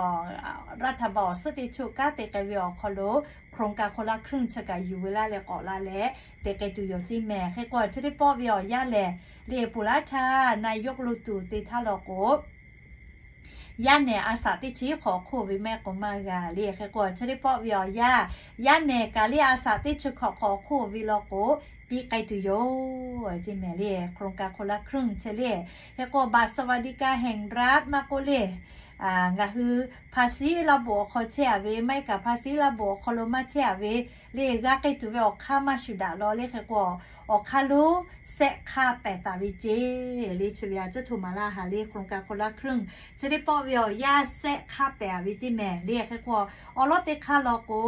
รัฐบาล awˬ suhˉ teˇ choˆ kanˉ te k'ai ve awˬ hk'aw lo โครงการคนละครึ่ง chi kaꞈ yuˬ ve laˇ leh k'awꞈ la leh te k'ai tuˬ yoˬ ceˇ mehˍ. Hk'e k'o, chi teˇ pawˆ ve awˬ yanˇ lehˬ le, peuˬ laˇ htaˇ นายกลุงตู่ te htaˇ law k'o, yaˇ nehˬ a saꞈ teˇ chi hk'awꞈ hk'oˆ ve mehˆ k'o maˇ g'a le. Hk'e k'o chi teˇ pawˆ ve awˬ yanˇ, yaˇ nehˬ kaꞈ le a saꞈ teˇ chi hk'awꞈ hk'awꞈ hk'oˆ ve law k'o, piˇ k'ai tuˬ yoˬ ceˇ mehˍ le. โครงการคนละครึ่ง chi le. Hk'e k'o บัตรสวัสดิการแห่งรัฐ maˇ k'oˆ le, ngaˬ hui ภาษี laˇ boꞈ awˬ hk'aw chehˇ a ve maˇ heˆ kaꞈ ภาษี laˇ boꞈ awˬ hk'aw lo maˇ chehˇ a ve le, g'a k'ai tuˬ ve awˬ hk'aˇ maˇ shuˍ daꞈ law le. Hk'e k'o awˬ hk'aˇ lonˉ sehˆ hk'aˇ pehˍ taˍ ve ceˇ le. Chi ve a cuˇ htoꞈ ma laˇ ha le โครงการคนละครึ่ง chi teˇ pawˆ ve awˬ yanˇ sehˆ hk'aˇ pehˍ a ve ceˇ mehˍ le. Hk'e k'o awˬ lawˉ teˇ hk'aˇ law k'o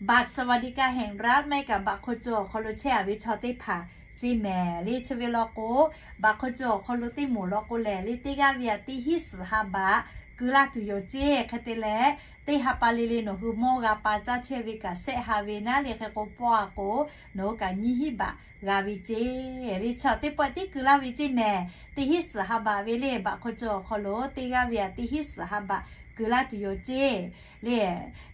บัตรสวัสดิการแห่งรัฐ maˇ heˆ kaꞈ บัตรคนจน awˬ hk'aw lo chehˇ a ve chaw teˇ hpaˍ ceˇ mehˍ le. Chi ve law k'o บัตรคนจน awˬ hk'aw lo teˇ moˍ law k'o lehˬ le, teˇ g'aˇ ve a teˇ hinˉ suhˍ ha baꞈ keu laˇ tuˬ yoˬ ceˇ. Hk'e te leh, teˇ ha pa le le nawˬ hui mawˇ g'a pa caˇ chehˇ ve kaꞈ sehˆ ha ve naˉ le. Hk'e k'o pawˆ a k'o, nawˬ hui kaꞈ nyiˇ hinˉ baꞈ g'a ve ceˇ le. Chi teˇ pawˆ tiˉ keu laˇ ve ceˇ mehˍ. Teˇ hinˉ suhˍ ha baꞈ ve le บัตรคนจน awˬ hk'aw lo teˇ g'aˇ ve a teˇ hinˉ suhˍ ha baꞈ keu laˇ tuˬ yoˬ ceˇ le.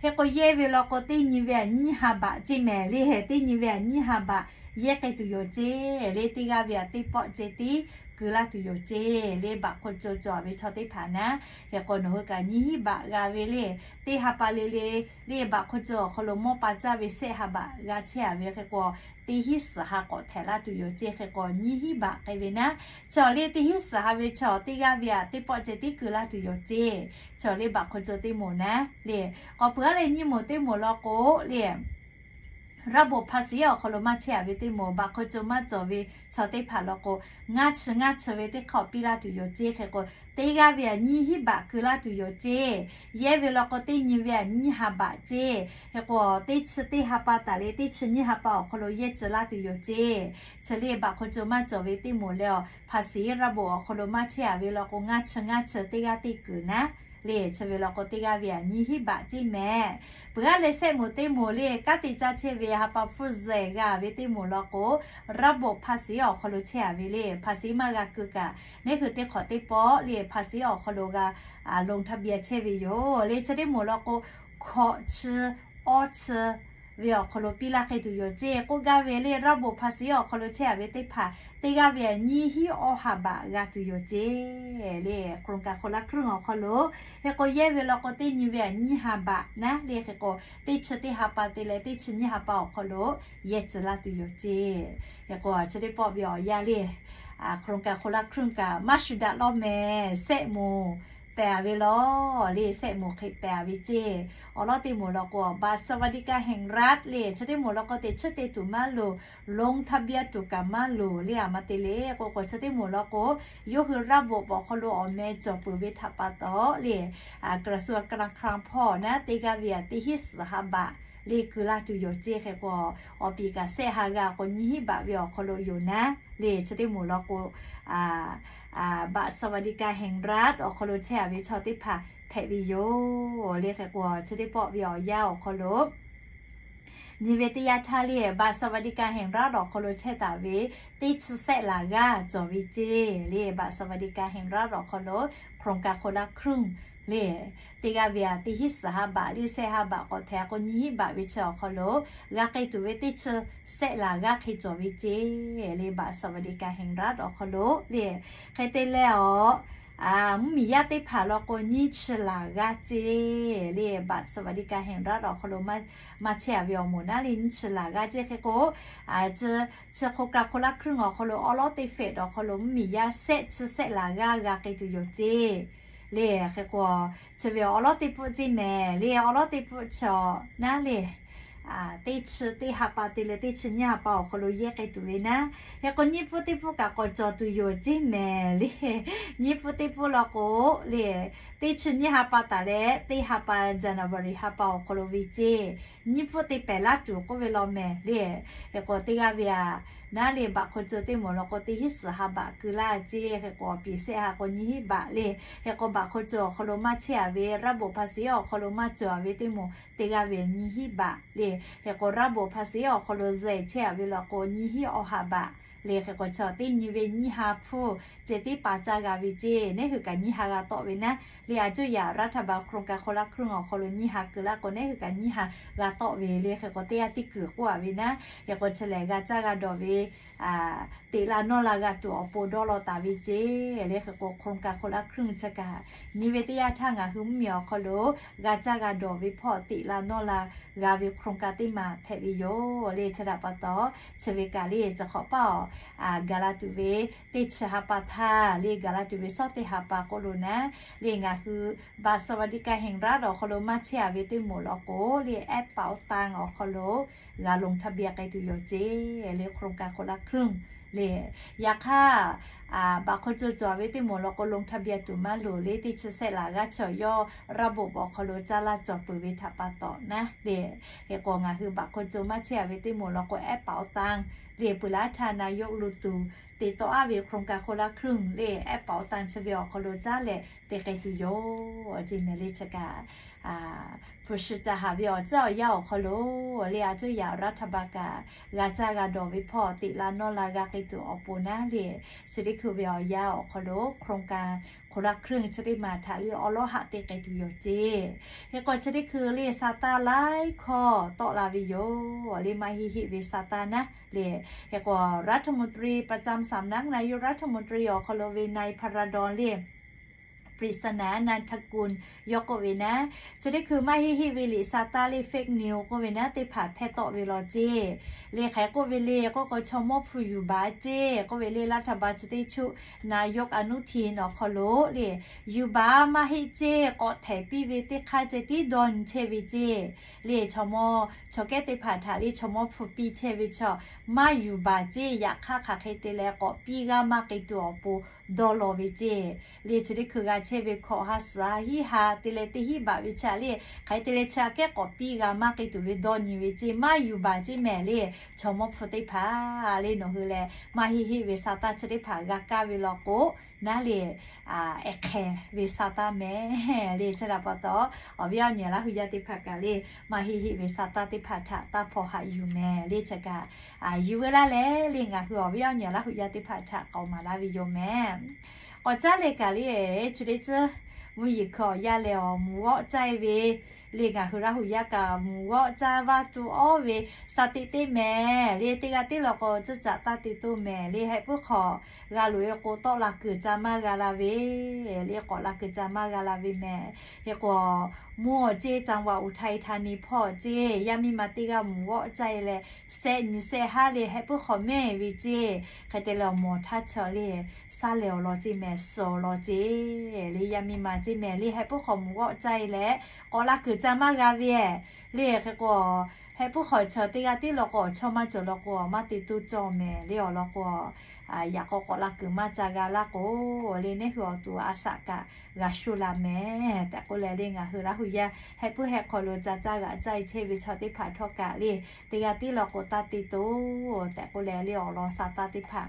Hk'e k'o yehˇ ve law k'o teˇ nyi ve a nyiˇ ha baꞈ ceˇ mehˍ le. Teˇ nyi ve a nyiˇ ha baꞈ yehˇ k'ai tuˬ yoˬ ceˇ le. Teˇ g'aˇ ve a teˇ pawˆ ceh tiˉ keu laˇ tuˬ yoˬ ceˇ le. บัตรคนจน cawˬ ve chaw teˇ hpaˍ naˉ, hk'e k'o nawˬ hui kaꞈ nyiˇ hinˉ baꞈ g'a ve le. Teˇ ha pa le le le บัตรคนจน awˬ hk'aw lo mawˇ pa caˇ ve sehˆ ha baꞈ g'a chehˇ a ve hk'e k'o, teˇ hinˉ suhˍ ha k'awꞈ htehꞈ laˇ tuˬ yoˬ ceˇ. Hk'e k'o nyiˇ hinˉ baꞈ k'ai ve naˉ, chaw le teˇ hinˉ suhˍ ha ve chaw teˇ g'aˇ ve a teˇ pawˆ ceh tiˉ keu laˇ tuˬ yoˬ ceˇ. Chaw le บัตรคนจน teˇ moˍ naˉ le. K'awꞈ peuˬ a leh nyiˇ moˍ teˇ moˍ law k'o le ระบบภาษี awˬ hk'aw lo maˇ chehˇ a ve teˇ moˍ, บัตรคนจน maˇ cawˬ ve chaw teˇ hpaˍ law k'o, ngaˇ chi ngaˇ chi ve teˇ hk'aˇ piˇ laˇ tuˬ yoˬ ceˇ. Hk'e k'o teˇ g'aˇ ve a nyiˇ hinˉ baꞈ keu laˇ tuˬ yoˬ ceˇ. Yehˇ ve law k'o teˇ nyi ve a nyiˇ ha baꞈ ceˇ. Hk'e k'o teˇ chi teˇ ha pa taˍ le teˇ chi nyiˇ ha pa awˬ hk'aw lo yehˇ tcuh laˇ tuˬ yoˬ ceˇ. Chi le บัตรคนจน maˇ cawˬ ve teˇ moˍ leh a ภาษีระบบ awˬ hk'aw lo maˇ chehˇ a ve law k'o, ngaˇ chi ngaˇ chi teˇ g'aˇ teˇ kuiˬ naˉ le. Chi ve law k'o teˇ g'aˇ ve a nyiˇ hinˉ baꞈ ceˇ mehˍ. Peuˬ a leh sehˆ moˍ teˇ moˍ le kanˉ te caˇ chehˇ ve ha pa hpfuhˇ zehˬ g'a ve teˇ moˍ law k'o, ระบบภาษี awˬ hk'aw lo chehˇ a ve le. ภาษี maˇ g'a keu kaꞈ, neˉ hui teˇ hk'awꞈ teˇ pawˆ le ภาษี awˬ hk'aw lo g'a ลงทะเบียน chehˇ ve yoˬ le. Chi teˇ moˍ law k'o, hkawꞈ chi awˇ chi ve awˬ hk'aw lo piˇ laˇ hk'e tuˬ yoˬ ceˇ k'oˆ gaˇ ve le. ระบบภาษี awˬ hk'aw lo chehˇ a ve teˇ hpaˍ teˇ g'aˇ ve a nyiˇ hinˉ awˇ ha baꞈ g'a tuˬ yoˬ ceˇ le. โครงการคนละครึ่ง awˬ hk'aw lo, hk'e k'o yehˇ ve law k'o teˇ nyi ve a nyiˇ ha baꞈ naˉ le. Hk'e k'o teˇ chi teˇ ha pa te leh teˇ chi nyiˇ ha pa awˬ hk'aw lo yehˇ tcuh laˇ tuˬ yoˬ ceˇ. Hk'e k'o chi teˇ pawˆ ve awˬ yanˇ le, โครงการคนละครึ่ง kaꞈ maˇ shuˍ daꞈ law mehˍ. Sehˆ moˍ pehˍ a ve law le, sehˆ moˍ hk'e pehˍ a ve ceˇ. Awˬ lawˉ teˇ moˍ law k'o บัตรสวัสดิการแห่งรัฐ le. Chi teˇ moˍ law k'o teꞈ chiˉ te tuˬ maˇ loˍ, ลงทะเบียน tuˬ kaꞈ maˇ loˍ le. A ma te le k'o k'o chi teˇ moˍ law k'o, yawˇ hui ระบบ awˬ hk'aw lo awˬ meh cawˬ peuˬ ve htaꞈ pa taw le, กระทรวงการคลัง hpawˇ naˉ teˇ g'aˇ ve a teˇ hinˉ suhˍ ha baꞈ le keu laˇ tuˬ yoˬ ceˇ. Hk'e k'o awˬ piˍ kaꞈ sehˆ ha g'a k'o nyiˇ hinˉ baꞈ ve awˬ hk'aw lo yoˬ naˉ le. Chi teˇ moˍ law k'o, บัตรสวัสดิการแห่งรัฐ awˬ hk'aw lo chehˇ a ve chaw teˇ hpaˍ hpehꞈ ve yoˬ le. Hk'e k'o chi teˇ pawˆ ve awˬ yanˇ awˬ hk'aw lo nyi ve teˇ yanˇ htaˇ le บัตรสวัสดิการแห่งรัฐ awˬ hk'aw lo chehˇ taˍ ve teˇ chi sehˆ laˬ g'aˇ cawˬ ve ceˇ le. บัตรสวัสดิการแห่งรัฐ awˬ hk'aw lo โครงการคนละครึ่ง le, teˇ g'aˇ ve a teˇ hinˉ suhˍ ha baꞈ le sehˆ ha baꞈ k'awꞈ htehꞈ k'o nyiˇ hinˉ baꞈ ve chi awˬ hk'aw lo g'a k'ai tuˬ ve teˇ chi sehˆ laˬ g'aˇ hk'e cawˬ ve ceˇ le. บัตรสวัสดิการแห่งรัฐ awˬ hk'aw lo le, hk'e te leh awˬ mvuhˇmiˬ yaˇ teˇ hpaˍ law k'o nyiˇ chi laˬ g'aˇ ceˇ le. บัตรสวัสดิการแห่งรัฐ awˬ hk'aw lo maˇ chehˇ a ve awˬ moˍ naˉ le nyiˇ chi laˬ g'aˇ ceˇ. Hk'e k'o chi โครงการคนละครึ่ง awˬ hk'aw lo awˉ lawˉ teˇ hpehꞈ awˬ hk'aw lo mvuhˇmiˬ yaˇ sehˆ chi sehˆ laˬ g'aˇ g'a k'ai tuˬ yoˬ ceˇ le. Hk'e k'o chi ve awˬ lawˉ teˇ pfuhˆ ceˇ mehˍ le. Awˬ lawˉ teˇ pfuhˆ chi naˉ le, teˇ chi teˇ ha pa te leh teˇ chi nyiˇ ha pa awˬ hk'aw lo yehˇ k'ai tuˬ ve naˉ. Hk'e k'o nyiˇ pfuhˆ teˇ pfuhˆ kaꞈ k'awꞈ cawˬ tuˬ yoˬ ceˇ mehˍ le. Nyiˇ pfuhˆ teˇ pfuhˆ law k'o le, teˇ chi nyiˇ ha pa taˍ leh teˇ ha pa January ha pa awˬ hk'aw lo ve ceˇ. Nyiˇ pfuhˆ te pehˍ laˇ tuˬ k'oˆ ve law mehˍ le. Hk'e k'o teˇ g'aˇ ve a naˉ le บัตรคนจน teˇ moˍ law k'o teˇ hinˉ suhˍ ha baꞈ keu laˇ ceˇ. Hk'e k'o awˬ piˍ sehˆ ha k'o nyiˇ hinˉ baꞈ le. Hk'e k'o บัตรคนจน awˬ hk'aw lo maˇ chehˇ a ve ระบบภาษี awˬ hk'aw lo maˇ cawˬ a ve teˇ moˍ teˇ g'aˇ ve nyiˇ hinˉ baꞈ le. Hk'e k'o ระบบภาษี awˬ hk'aw lo zehˬ chehˇ a ve law k'o nyiˇ hinˉ awˇ ha baꞈ Le hk'e k'o chaw teˇ nyi ve nyiˇ ha hpfuhˇ ceh tiˉ pa caˇ g'a ve ceˇ. Neˉ hui kaꞈ nyiˇ ha g'a tawˆ ve naˉ. Le a cuˇ yaꞈ รัฐบาล โครงการคนละครึ่ง awˬ hk'aw lo nyiˇ ha keu laˇ k'o, neˉ hui kaꞈ nyiˇ ha g'a tawˆ ve le. Hk'e k'o teˇ g'aˇ teˇ kuiˬ k'oˆ a ve naˉ. Hk'e k'o chi lehˬ g'a caˇ g'a dawˬ ve teꞈ la nawˇ la g'a tuˬ awˬ pon dawˇ law taˍ ve ceˇ. Le hk'e k'o โครงการคนละครึ่ง chi kaꞈ nyi ve teˇ yanˇ htaˇ ngaˬ hui mvuhˇmiˬ awˬ hk'aw lo g'a caˇ g'a dawˬ ve hpawˇ teꞈ la nawˇ la g'a ve โครงการ teˇ maˬ hpehꞈ ve yoˬ. Le chi htaꞈ pa taw, chi ve kaꞈ le chi hk'awꞈ paˇ awˬ gaˬ la tuˬ ve teˇ chi ha pa htaˇ le gaˬ la tuˬ ve shawˉ teˇ ha pa k'oˆ lo naˉ, le ngaˬ hui บัตรสวัสดิการแห่งรัฐ awˬ hk'aw lo maˇ chehˇ a ve teˇ moˍ law k'o, le แอปเป๋าตัง awˬ hk'aw lo g'a ลงทะเบียน k'ai tuˬ yoˬ ceˇ. Le โครงการคนละครึ่ง le, yaꞈ hk'aˇ บัตรคนจน cawˬ ve teˇ moˍ law k'o ลงทะเบียน tuˬ maˇ loˍ. Le teˇ chi sehˆ laꞈ g'aˇ chi awˬ yawˇ ระบบ awˬ hk'aw lo caˇ laˇ cawˬ peuˬ ve htaꞈ pa taw naˉ le, hk'e k'o ngaˬ hui บัตรคนจน maˇ chehˇ a ve teˇ moˍ law k'o แอปเป๋าตัง le peuˬ laˇ htaˇ นายก ลุงตู่ te tawˆ aˉ ve โครงการคนละครึ่ง le แอปเป๋าตัง chi ve awˬ hk'aw lo caˉ leh te k'ai tuˬ yoˬ ceˇ mehˍ. Le chi kaꞈ hpu shi ca haˍ ve awˬ ceuˬ awˬ yanˇ awˬ hk'aw lo le a cuˇ yaꞈ รัฐบาล kaꞈ g'a caˇ g'a dawˬ ve hpawˇ teꞈ la nawˇ la g'a k'ai tuˬ awˬ pon naˉ le, chi teˇ hkui ve awˬ yanˇ awˬ hk'aw lo โครงการคนละครึ่ง chi teˇ maˬ htaꞈ le awˉ lawˉ haꞈ te k'ai tuˬ yoˬ ceˇ. Hk'e k'o chi teˇ hkui le sa taˇ laiˉ hkawˇ tawˆ la ve yoˬ. Le maˇ heˆ heˆ ve sa taˇ naˉ le, hk'e k'o รัฐมนตรีประจำสำนักนายกรัฐมนตรี awˬ hk'aw lo ve นายพาราดอน le ปริศนา นันทกุล yawˇ k'oˆ ve naˉ, chi teˇ hkui maˇ heˆ heˆ ve liꞈ sa taˇ le เฟกนิวส์ k'oˆ ve naˉ teˇ hpaˍ hpehˇ tawˆ ve law ceˇ. Le hk'e k'oˆ ve le k'oˆ k'o chaw mawˇ hpu yuˬ baˬ ceˇ k'oˆ ve le รัฐบาล chi teˇ chuˆ นายก อนุทิน awˬ hk'aw lo le yuˬ baˬ maˇ heˆ ceˇ, k'awꞈ htehˍ piˇ ve teˇ hk'aˇ ceh tiˉ dawˇ nyi chehˇ ve ceˇ. Le chaw mawˇ chaw kehˉ teˇ hpaˍ htaꞈ le chaw mawˇ hpu piˇ chehˇ ve chaw maˇ yuˬ baˬ ceˇ, yaꞈ hk'aˇ hk'aˬ hk'e te leh k'awꞈ piˇ g'a maˇ k'ai tuˬ awˬ pon dawˇ law ve ceˇ. Le chi teˇ hkui g'a chehˇ ve hkawꞈ ha suhˍ ha hiˉ ha te leh teˇ hiˉ baꞈ ve chi a le hk'aˬ hk'e te leh chi aꞈ kehˉ k'awꞈ piˇ g'a maˇ k'ai tuˬ ve dawˇ nyi ve ceˇ, maˇ yuˬ baˬ ceˇ mehˍ. Le chaw mawˇ hpu teˇ hpaˍ le nawˬ hui leh maˇ heˆ heˆ ve sa taˇ chi teˇ hpaˍ g'a kaˇ ve law k'o naˉ le, ehˉ hk'ehˍ ve sa taˇ mehˍ. Le chi htaꞈ pa taw, awˬ viˉ awˬ nyi Laˇ hu yaˇ teˇ hpaˍ kaꞈ le maˇ heˆ heˆ ve sa taˇ teˇ hpaˍ htaꞈ taˇ hpaw haꞈ yuˬ mehˍ. Le chi kaꞈ yuˬ ve laˇ leh le ngaˬ hui awˬ viˉ awˬ nyi Laˇ hu yaˇ teˇ hpaˍ htaꞈ k'awꞈ maˍ laˇ ve yoˬ mehˍ. K'awꞈ caˉ leh kaꞈ le, chi teˇ ceuˬ mvuhˇ yeˬ hkui awˬ yanˇ lehˬ awˬ mvuhˇ g'awˆ caˇ e ve le ngaˬ hui Laˇ hu yaˇ kaꞈ mvuhˇ g'awˆ caˇ vaˇ tu awˉ ve sa teꞈ teˇ mehˍ. Le teˇ g'aˇ tiˉ law k'o tcuhˇ caꞈ taˇ te toˇ mehˍ. Le heh puiˉ hk'awꞈ g'a loꞈ e k'o tawˆ la kuiˬ ca maˇ g'a la ve, le k'awꞈ la kuiˬ ca maˇ g'a la ve mehˍ. Hk'e k'o mvuhˇ awˬ ceˇ จังหวัดอุทัยธานี hpawˇ ceˇ yaˇ miˇ ma teˇ g'aˇ mvuhˇ g'awˆ caˇ e leh sehˆ nyi sehˆ haˉ le heh puiˉ hk'awꞈ mehˇ ve ceˇ. Hk'e te leh awˬ mawˬ htaˇ chaw le saˉ lehˬ awˬ lawn ceˇ mehˍ, suhˍ awˬ lawn ceˇ. Le yaˇ miˇ ma ceˇ mehˍ. Le heh puiˉ hk'awꞈ mvuhˇ g'awˆ caˇ e leh k'awꞈ la kuiˬ ca maˇ g'a ve le. Hk'e k'o heh puiˉ hk'awꞈ chaw teˇ g'aˇ tiˉ law k'o awˬ chawˇ maˇ cawˬ law k'o maˇ te toˇ cawˇ mehˍ. Le awˬ lawn k'o yaꞈ k'aw k'awꞈ la kuiˬ maˇ ca g'a laˇ k'o, le neˉ hui awˬ to a shaꞈ kaꞈ g'a shu la mehˍ tehꞈ k'oˆ leh le ngaˬ hui Laˇ hu yaˇ heh puiˉ heh hk'aw lo ca caˇ g'aꞈ caˇ e chehˇ ve chaw teˇ hpaˍ htawˇ kaꞈ le teˇ g'aˇ tiˉ law k'o taˇ te toˇ tehꞈ k'oˆ leh le awˬ lawn sa taˇ teˇ hpaˍ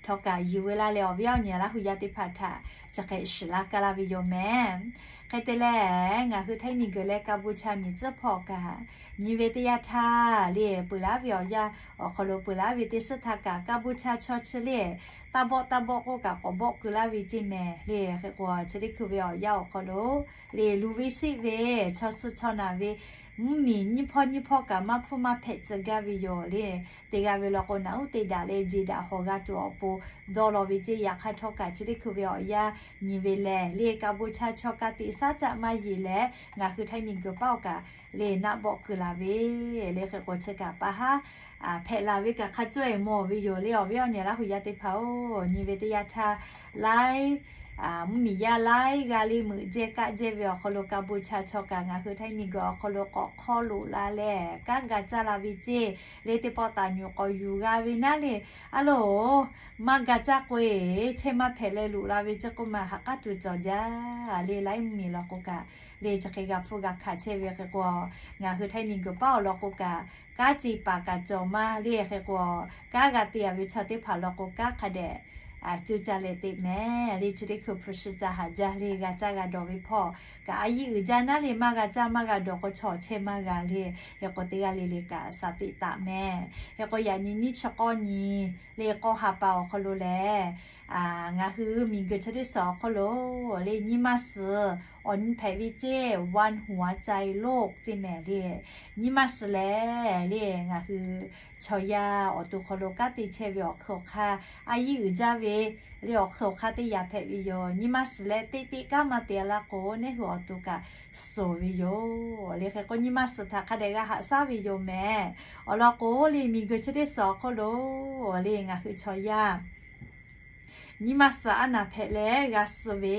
htawˇ kaꞈ yuˬ ve laˇ leh awˬ viˉ awˬ nyi Laˇ hu yaˇ teˇ hpaˍ htaꞈ chi hk'e shiˍ laˇ kaˇ laˇ ve yoˬ mehˍ. Hk'e te leh ngaˬ hui htaiˇ miˬ guiˬ leh Kaˇ buˇ chaˇ miˬ tcuhˉ hpawˇ kaꞈ nyi ve teˇ yanˇ htaˇ le peuˬ laˇ ve awˬ yanˇ awˬ hk'aw lo peuˬ laˇ ve teˇ suhˉ htaˇ kaꞈ Kaˇ buˇ chaˇ chaw chi le taˇ bawˆ taˇ bawˆ k'oˆ kaꞈ k'awꞈ bawˆ keu laˇ ve ceˇ mehˍ. Le hk'e k'o chi teˇ hkui ve awˬ yanˇ awˬ hk'aw lo le luˬ ve siˆ ve chaw suh chaw naˬ ve mvuhˇ miˬ nyiˇ hpawˇ nyiˇ hpawˇ kaꞈ maˇ hpfuhˇ maˇ hpehꞈ tcuh gaˇ ve yoˬ. Le teˇ g'aˇ ve law k'o naꞈ uˉ te daꞈ leh jeˬ daꞈ hawˬ g'a tuˬ awˬ pon dawˇ law ve ceˇ. Yaꞈ hk'aˇ htawˇ kaꞈ chi teˇ hkui ve awˬ yanˇ nyi ve lehˬ le Kaˇ buˇ chaˇ chaw ka tiꞈ saˉ caˆ maˇ yeˬ leh ngaˬ hui htaiˇ miˬ guiˬ paˉ awˬ kaꞈ le naˆ bawˆ keu la ve. Le hk'e k'o chi kaꞈ pa haˉ hpehꞈ la ve kaꞈ hk'a caweh mawˬ ve yoˬ. Le awˬ viˉ awˬ nyi Laˇ hu yaˇ teˇ hpaˍ-oˬ, nyi ve teˇ yanˇ htaˇ laiˉ mvuhˇ miˬ yaˇ laiˉ g'aˇ le meuꞈ jehˇ kaˆ jehˇ ve awˬ hk'aw lo Kaˇ buˇ chaˇ chaw kaꞈ ngaˬ hui htaiˇ miˬ guiˬ awˬ hk'aw lo k'awꞈ hk'aw loꞈ la leh kanˉ ga caˇ la ve ceˇ. Le teˇ pawˆ taˍ nyuˬ k'awꞈ yuˬ g'a ve naˉ le, a loˬ, maˇ ga caˇ k'o e chehˇ maˇ hpehꞈ leh loꞈ la ve ceˇ k'oˆ ma haꞈ k'aˉ tuˬ cawˬ jaˇ. Le laiˉ mvuhˇ miˬ law k'o kaꞈ le chi hk'e g'a hpfuhˇ g'a hkanˍ chehˇ ve hk'e k'o ngaˬ hui htaiˇ miˬ guiˬ paˉ awˬ lawn k'o kaꞈ kanˉ ce paˍ kaꞈ cawˬ maˇ le. Hk'e k'o kanˉ g'a te a ve chaw teˇ hpaˍ law k'o kanˉ hk'a dehꞈ cuˇ caˇ leh teꞈ mehˍ le. Chi teˇ hkui hpu shi ca haˍ jaˇ le, g'a caˇ g'a dawˬ ve hpawˇ kaꞈ a yiˇ uiˍ jaˇ naˉ le, maˇ g'a caˇ maˇ g'a dawˬ k'o chaw chehˇ maˇ g'a le. Hk'e k'o teˇ g'aˇ le le kaꞈ shaˍ tiꞈ taˍ mehˍ. Hk'e k'o yaꞈ nyi nyiˇ chi k'awˇ nyi le k'awˇ ha pa awˬ hk'aw lo lehˬ, ngaˬ hui miˬguiˬ chi teˇ suhˍ awˬ hk'aw lo le nyi ma suhˍ awˬ nyi hpehꞈ ve ceˇ, วันหัวใจโลก ceˇ mehˍ le. Nyi ma suhˍ lehˬ le ngaˬ hui chaw yaˇ awˬ to hk'aw lo kanˉ te chehˇ ve awˬ hk'e awˬ hk'aˇ a yiˇ uiˍ jaˇ ve le awˬ hk'e awˬ hk'aˇ teˇ yanˇ hpehꞈ ve yoˬ. Nyi ma suhˍ leh teˇ teˇ kanˉ maˇ te laˇ k'o, neˇ hui awˬ to kaꞈ suhˍ ve yoˬ le. Hk'e k'o nyi ma suhˍ htaꞈ hk'a dehꞈ g'a haꞈ shaˉ ve yoˬ mehˍ. Awˬ lawn k'o le miˬguiˬ chi teˇ suhˍ awˬ hk'aw lo le ngaˬ hui chaw yaˇ nyi ma suhˍ a naˍ hpehꞈ leh g'a suh ve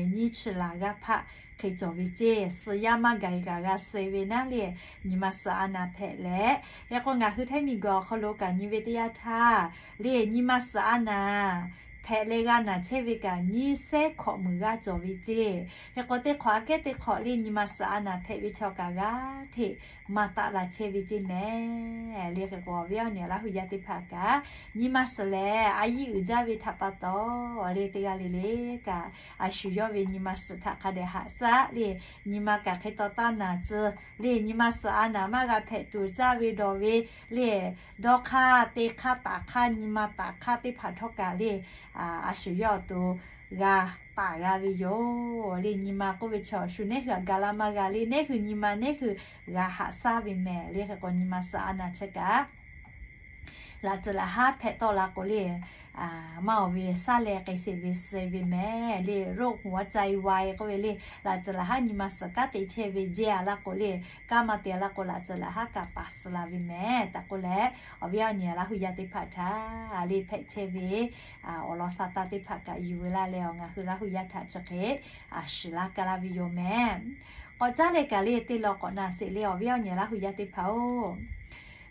nyiˇ chi laˬ g'aˇ hpaˆ hk'e cawˬ ve ceˇ. Suh yaˇ maˇ gaˬ kaꞈ g'a suh ve naˉ le, nyi ma suhˍ a naˍ hpehꞈ leh. Hk'e k'o ngaˬ hui htaiˇ miˬguiˬ awˬ hk'aw lo kaꞈ nyi ve teˇ yanˇ htaˇ le nyi ma suhˍ a naˍ hpehꞈ leh g'a naˬ chehˇ ve kaꞈ nyiˇ sehˉ hkawꞈ meunˍ g'aˇ cawˬ ve ceˇ. Hk'e k'o teˇ hk'awꞈ aꞈ kehˉ teˇ hk'awꞈ le nyi ma suhˍ a naˍ hpehꞈ ve chaw kaꞈ g'aˇ hteꞈ maˇ taˆ la chehˇ ve ceˇ mehˍ le. Hk'e k'o awˬ viˉ awˬ nyi Laˇ hu yaˇ teˇ hpaˍ kaꞈ nyi ma suhˍ lehˬ a yiˇ uiˍ jaˇ ve htaꞈ pa taw le teˇ g'aˇ le le kaꞈ a shu yawˇ ve nyi ma suhˍ htaꞈ hk'a dehꞈ haꞈ shaˉ le. Nyi ma kaꞈ hk'e taw taˇ naˬ tcuh le nyi ma suhˍ a naˍ maˇ g'a hpehꞈ tuˬ caˇ ve dawˬ ve le dawˇ hk'aˇ te hk'aˇ taˍ hk'aˇ nyi ma taˍ hk'aˇ teˇ hpaˍ htawˇ kaꞈ le a shu yawˇ awˬ to g'a taˍ g'a ve yoˬ le. Nyi ma k'oˆ ve chaw shu neˇ hui aꞈ ga laˇ maˇ g'a le, neˇ hui nyi ma neˇ hui g'a haꞈ shaˉ ve mehˍ le. Hk'e k'o nyi ma suhˍ a naˍ chi kaꞈ laꞈ tcuh laꞈ haˉ hpehꞈ tawˆ la k'o le maˇ awˬ ve shaˉ leh k'ai sheˍ ve suh ve mehˍ le. โรคหัวใจวาย k'oˆ ve le laꞈ tcuh laꞈ haˉ nyi ma suhˍ kanˉ te chehˇ ve jehˇ a laˇ k'o le, kanˉ maˇ te laˇ k'o laꞈ tcuh laꞈ haˉ kaꞈ paˍ suh la ve mehˍ tehꞈ k'oˆ leh, awˬ viˉ awˬ nyi Laˇ hu yaˇ teˇ hpaˍ htaꞈ le hpehꞈ chehˇ ve awˬ lawn sa taˇ teˇ hpaˍ kaꞈ yuˬ ve laˇ leh awˬ ngaˬ hui Laˇ hu yaˇ htaꞈ chi hk'e shiˍ laˇ ka laˇ ve yoˬ mehˍ. K'awꞈ caˉ leh kaꞈ le teˇ law k'awꞈ na sheˍ le awˬ viˉ awˬ nyi Laˇ hu yaˇ teˇ hpaˍ-oˬ,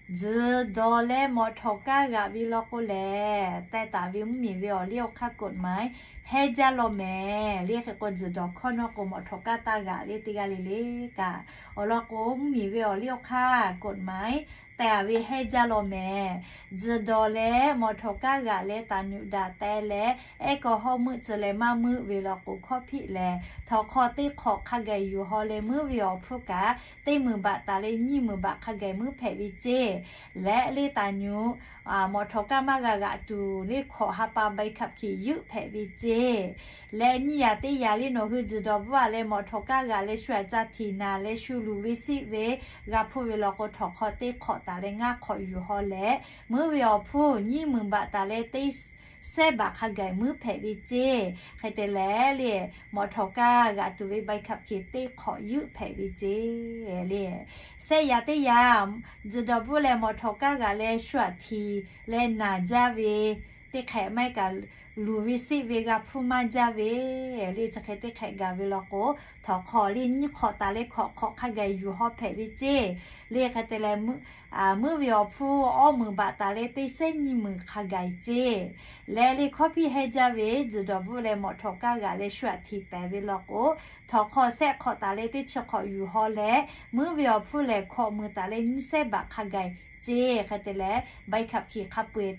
tzuhˬ dawˬ leh mawꞈ htawˍ kaˇ g'aꞈ ve law k'o lehˬ, teh taˍ ve mvuhˇmiˬ ve awˬ liˇ awˬ hk'aˇ กฎหมาย hehˇ jaˇ law mehˍ le. Hk'e k'o tzuhˬ dawˬ hkawˇ nawˉ k'o mawꞈ htawˍ kaˇ taˇ g'aꞈ le teˇ g'aˇ le le kaꞈ, awˬ lawn k'o mvuhˇmiˬ ve awˬ liˇ awˬ hk'aˇ กฎหมาย teh ve hehˇ jaˇ law mehˍ. Tzuhˬ dawˬ leh mawꞈ htawˍ kaˇ g'aꞈ leh taˍ nyuꞈ daꞈ teh leh แอลกอฮอล์ meuˆ tcuh leh maˇ meuˆ ve law k'o hkawˇ hpiˆ lehˬ, htawnˍ hk'aw teˇ hk'awꞈ hk'a gaˬ yuˬ haw leh meuˉ ve awˬ hpfuhˇ kaꞈ teˇ meunˍ baꞈ taˍ leh nyiˇ meunˍ baꞈ hk'a gaˬ meuˉ hpehꞈ ve ceˇ. Leh le taˍ nyuꞈ mawꞈ htawˍ kaˇ maˇ g'a g'aꞈ tuˬ le hkawꞈ ha pa ใบขับขี่ yuˆ hpehꞈ ve ceˇ. Leh nyiˇ yaꞈ teˇ yaꞈ le nawˬ hui tzuhˬ dawˬ bvuhˆ a leh mawꞈ htawˍ kaˇ g'aꞈ leh shu aꞈ ca htiˍ naˍ leh shu luˬ ve siˆ ve g'a hpuˇ ve law k'o, htawnˍ hk'aw teˇ hk'awꞈ taˍ leh ngaˇ hk'awꞈ yuˬ haw leh meuˉ ve awˬ hpfuhˇ nyiˇ meunˍ baꞈ taˍ leh teˇ sehˉ baꞈ hk'a gaˬ meuˉ hpehꞈ ve ceˇ. Hk'e te leh le, mawꞈ htawˍ kaˇ g'aꞈ tuˬ ve ใบขับขี่ teˇ hk'awꞈ yuˆ hpehꞈ ve ceˇ le. Sehˆ yaꞈ teˇ yaꞈ tzuhˬ dawˬ bvuhˆ leh mawꞈ htawˍ kaˇ g'aꞈ leh shu aꞈ htiˍ leh naˍ jaˇ ve teˇ hk'ehꞈ maˇ heˆ kaꞈ luˬ ve siˆ ve g'a hpuˇ maˇ jaˇ ve le, chi hk'e teˇ hk'ehꞈ gaˬ ve law k'o, htawnˍ hk'aw le nyiˇ hk'awꞈ taˍ leh hkawꞈ hk'awꞈ hk'a gaˬ yuˬ haw hpehꞈ ve ceˇ. Le hk'e te leh meuˉ ve awˬ hpfuhˇ awˇ meunˍ baꞈ taˍ leh teˇ sehˉ nyiˇ meunˍ hk'a gaˬ ceˇ. Leh le hkawˇ hpiˆ hehˇ jaˇ ve tzuhˬ dawˬ bvuhˆ leh mawꞈ htawˍ kaˇ g'aꞈ leh shu aꞈ htiˍ pehˍ ve law k'o, htawnˍ hk'aw sehˆ hk'awꞈ taˍ leh teˇ chi hk'awꞈ yuˬ haw leh meuˉ ve awˬ hpfuhˇ lehˬ hkawꞈ meunˍ taˍ leh nyiˇ sehˉ baꞈ hk'a gaˬ ceˇ. Hk'e te leh ใบขับขี่ hk'a peu-eˬ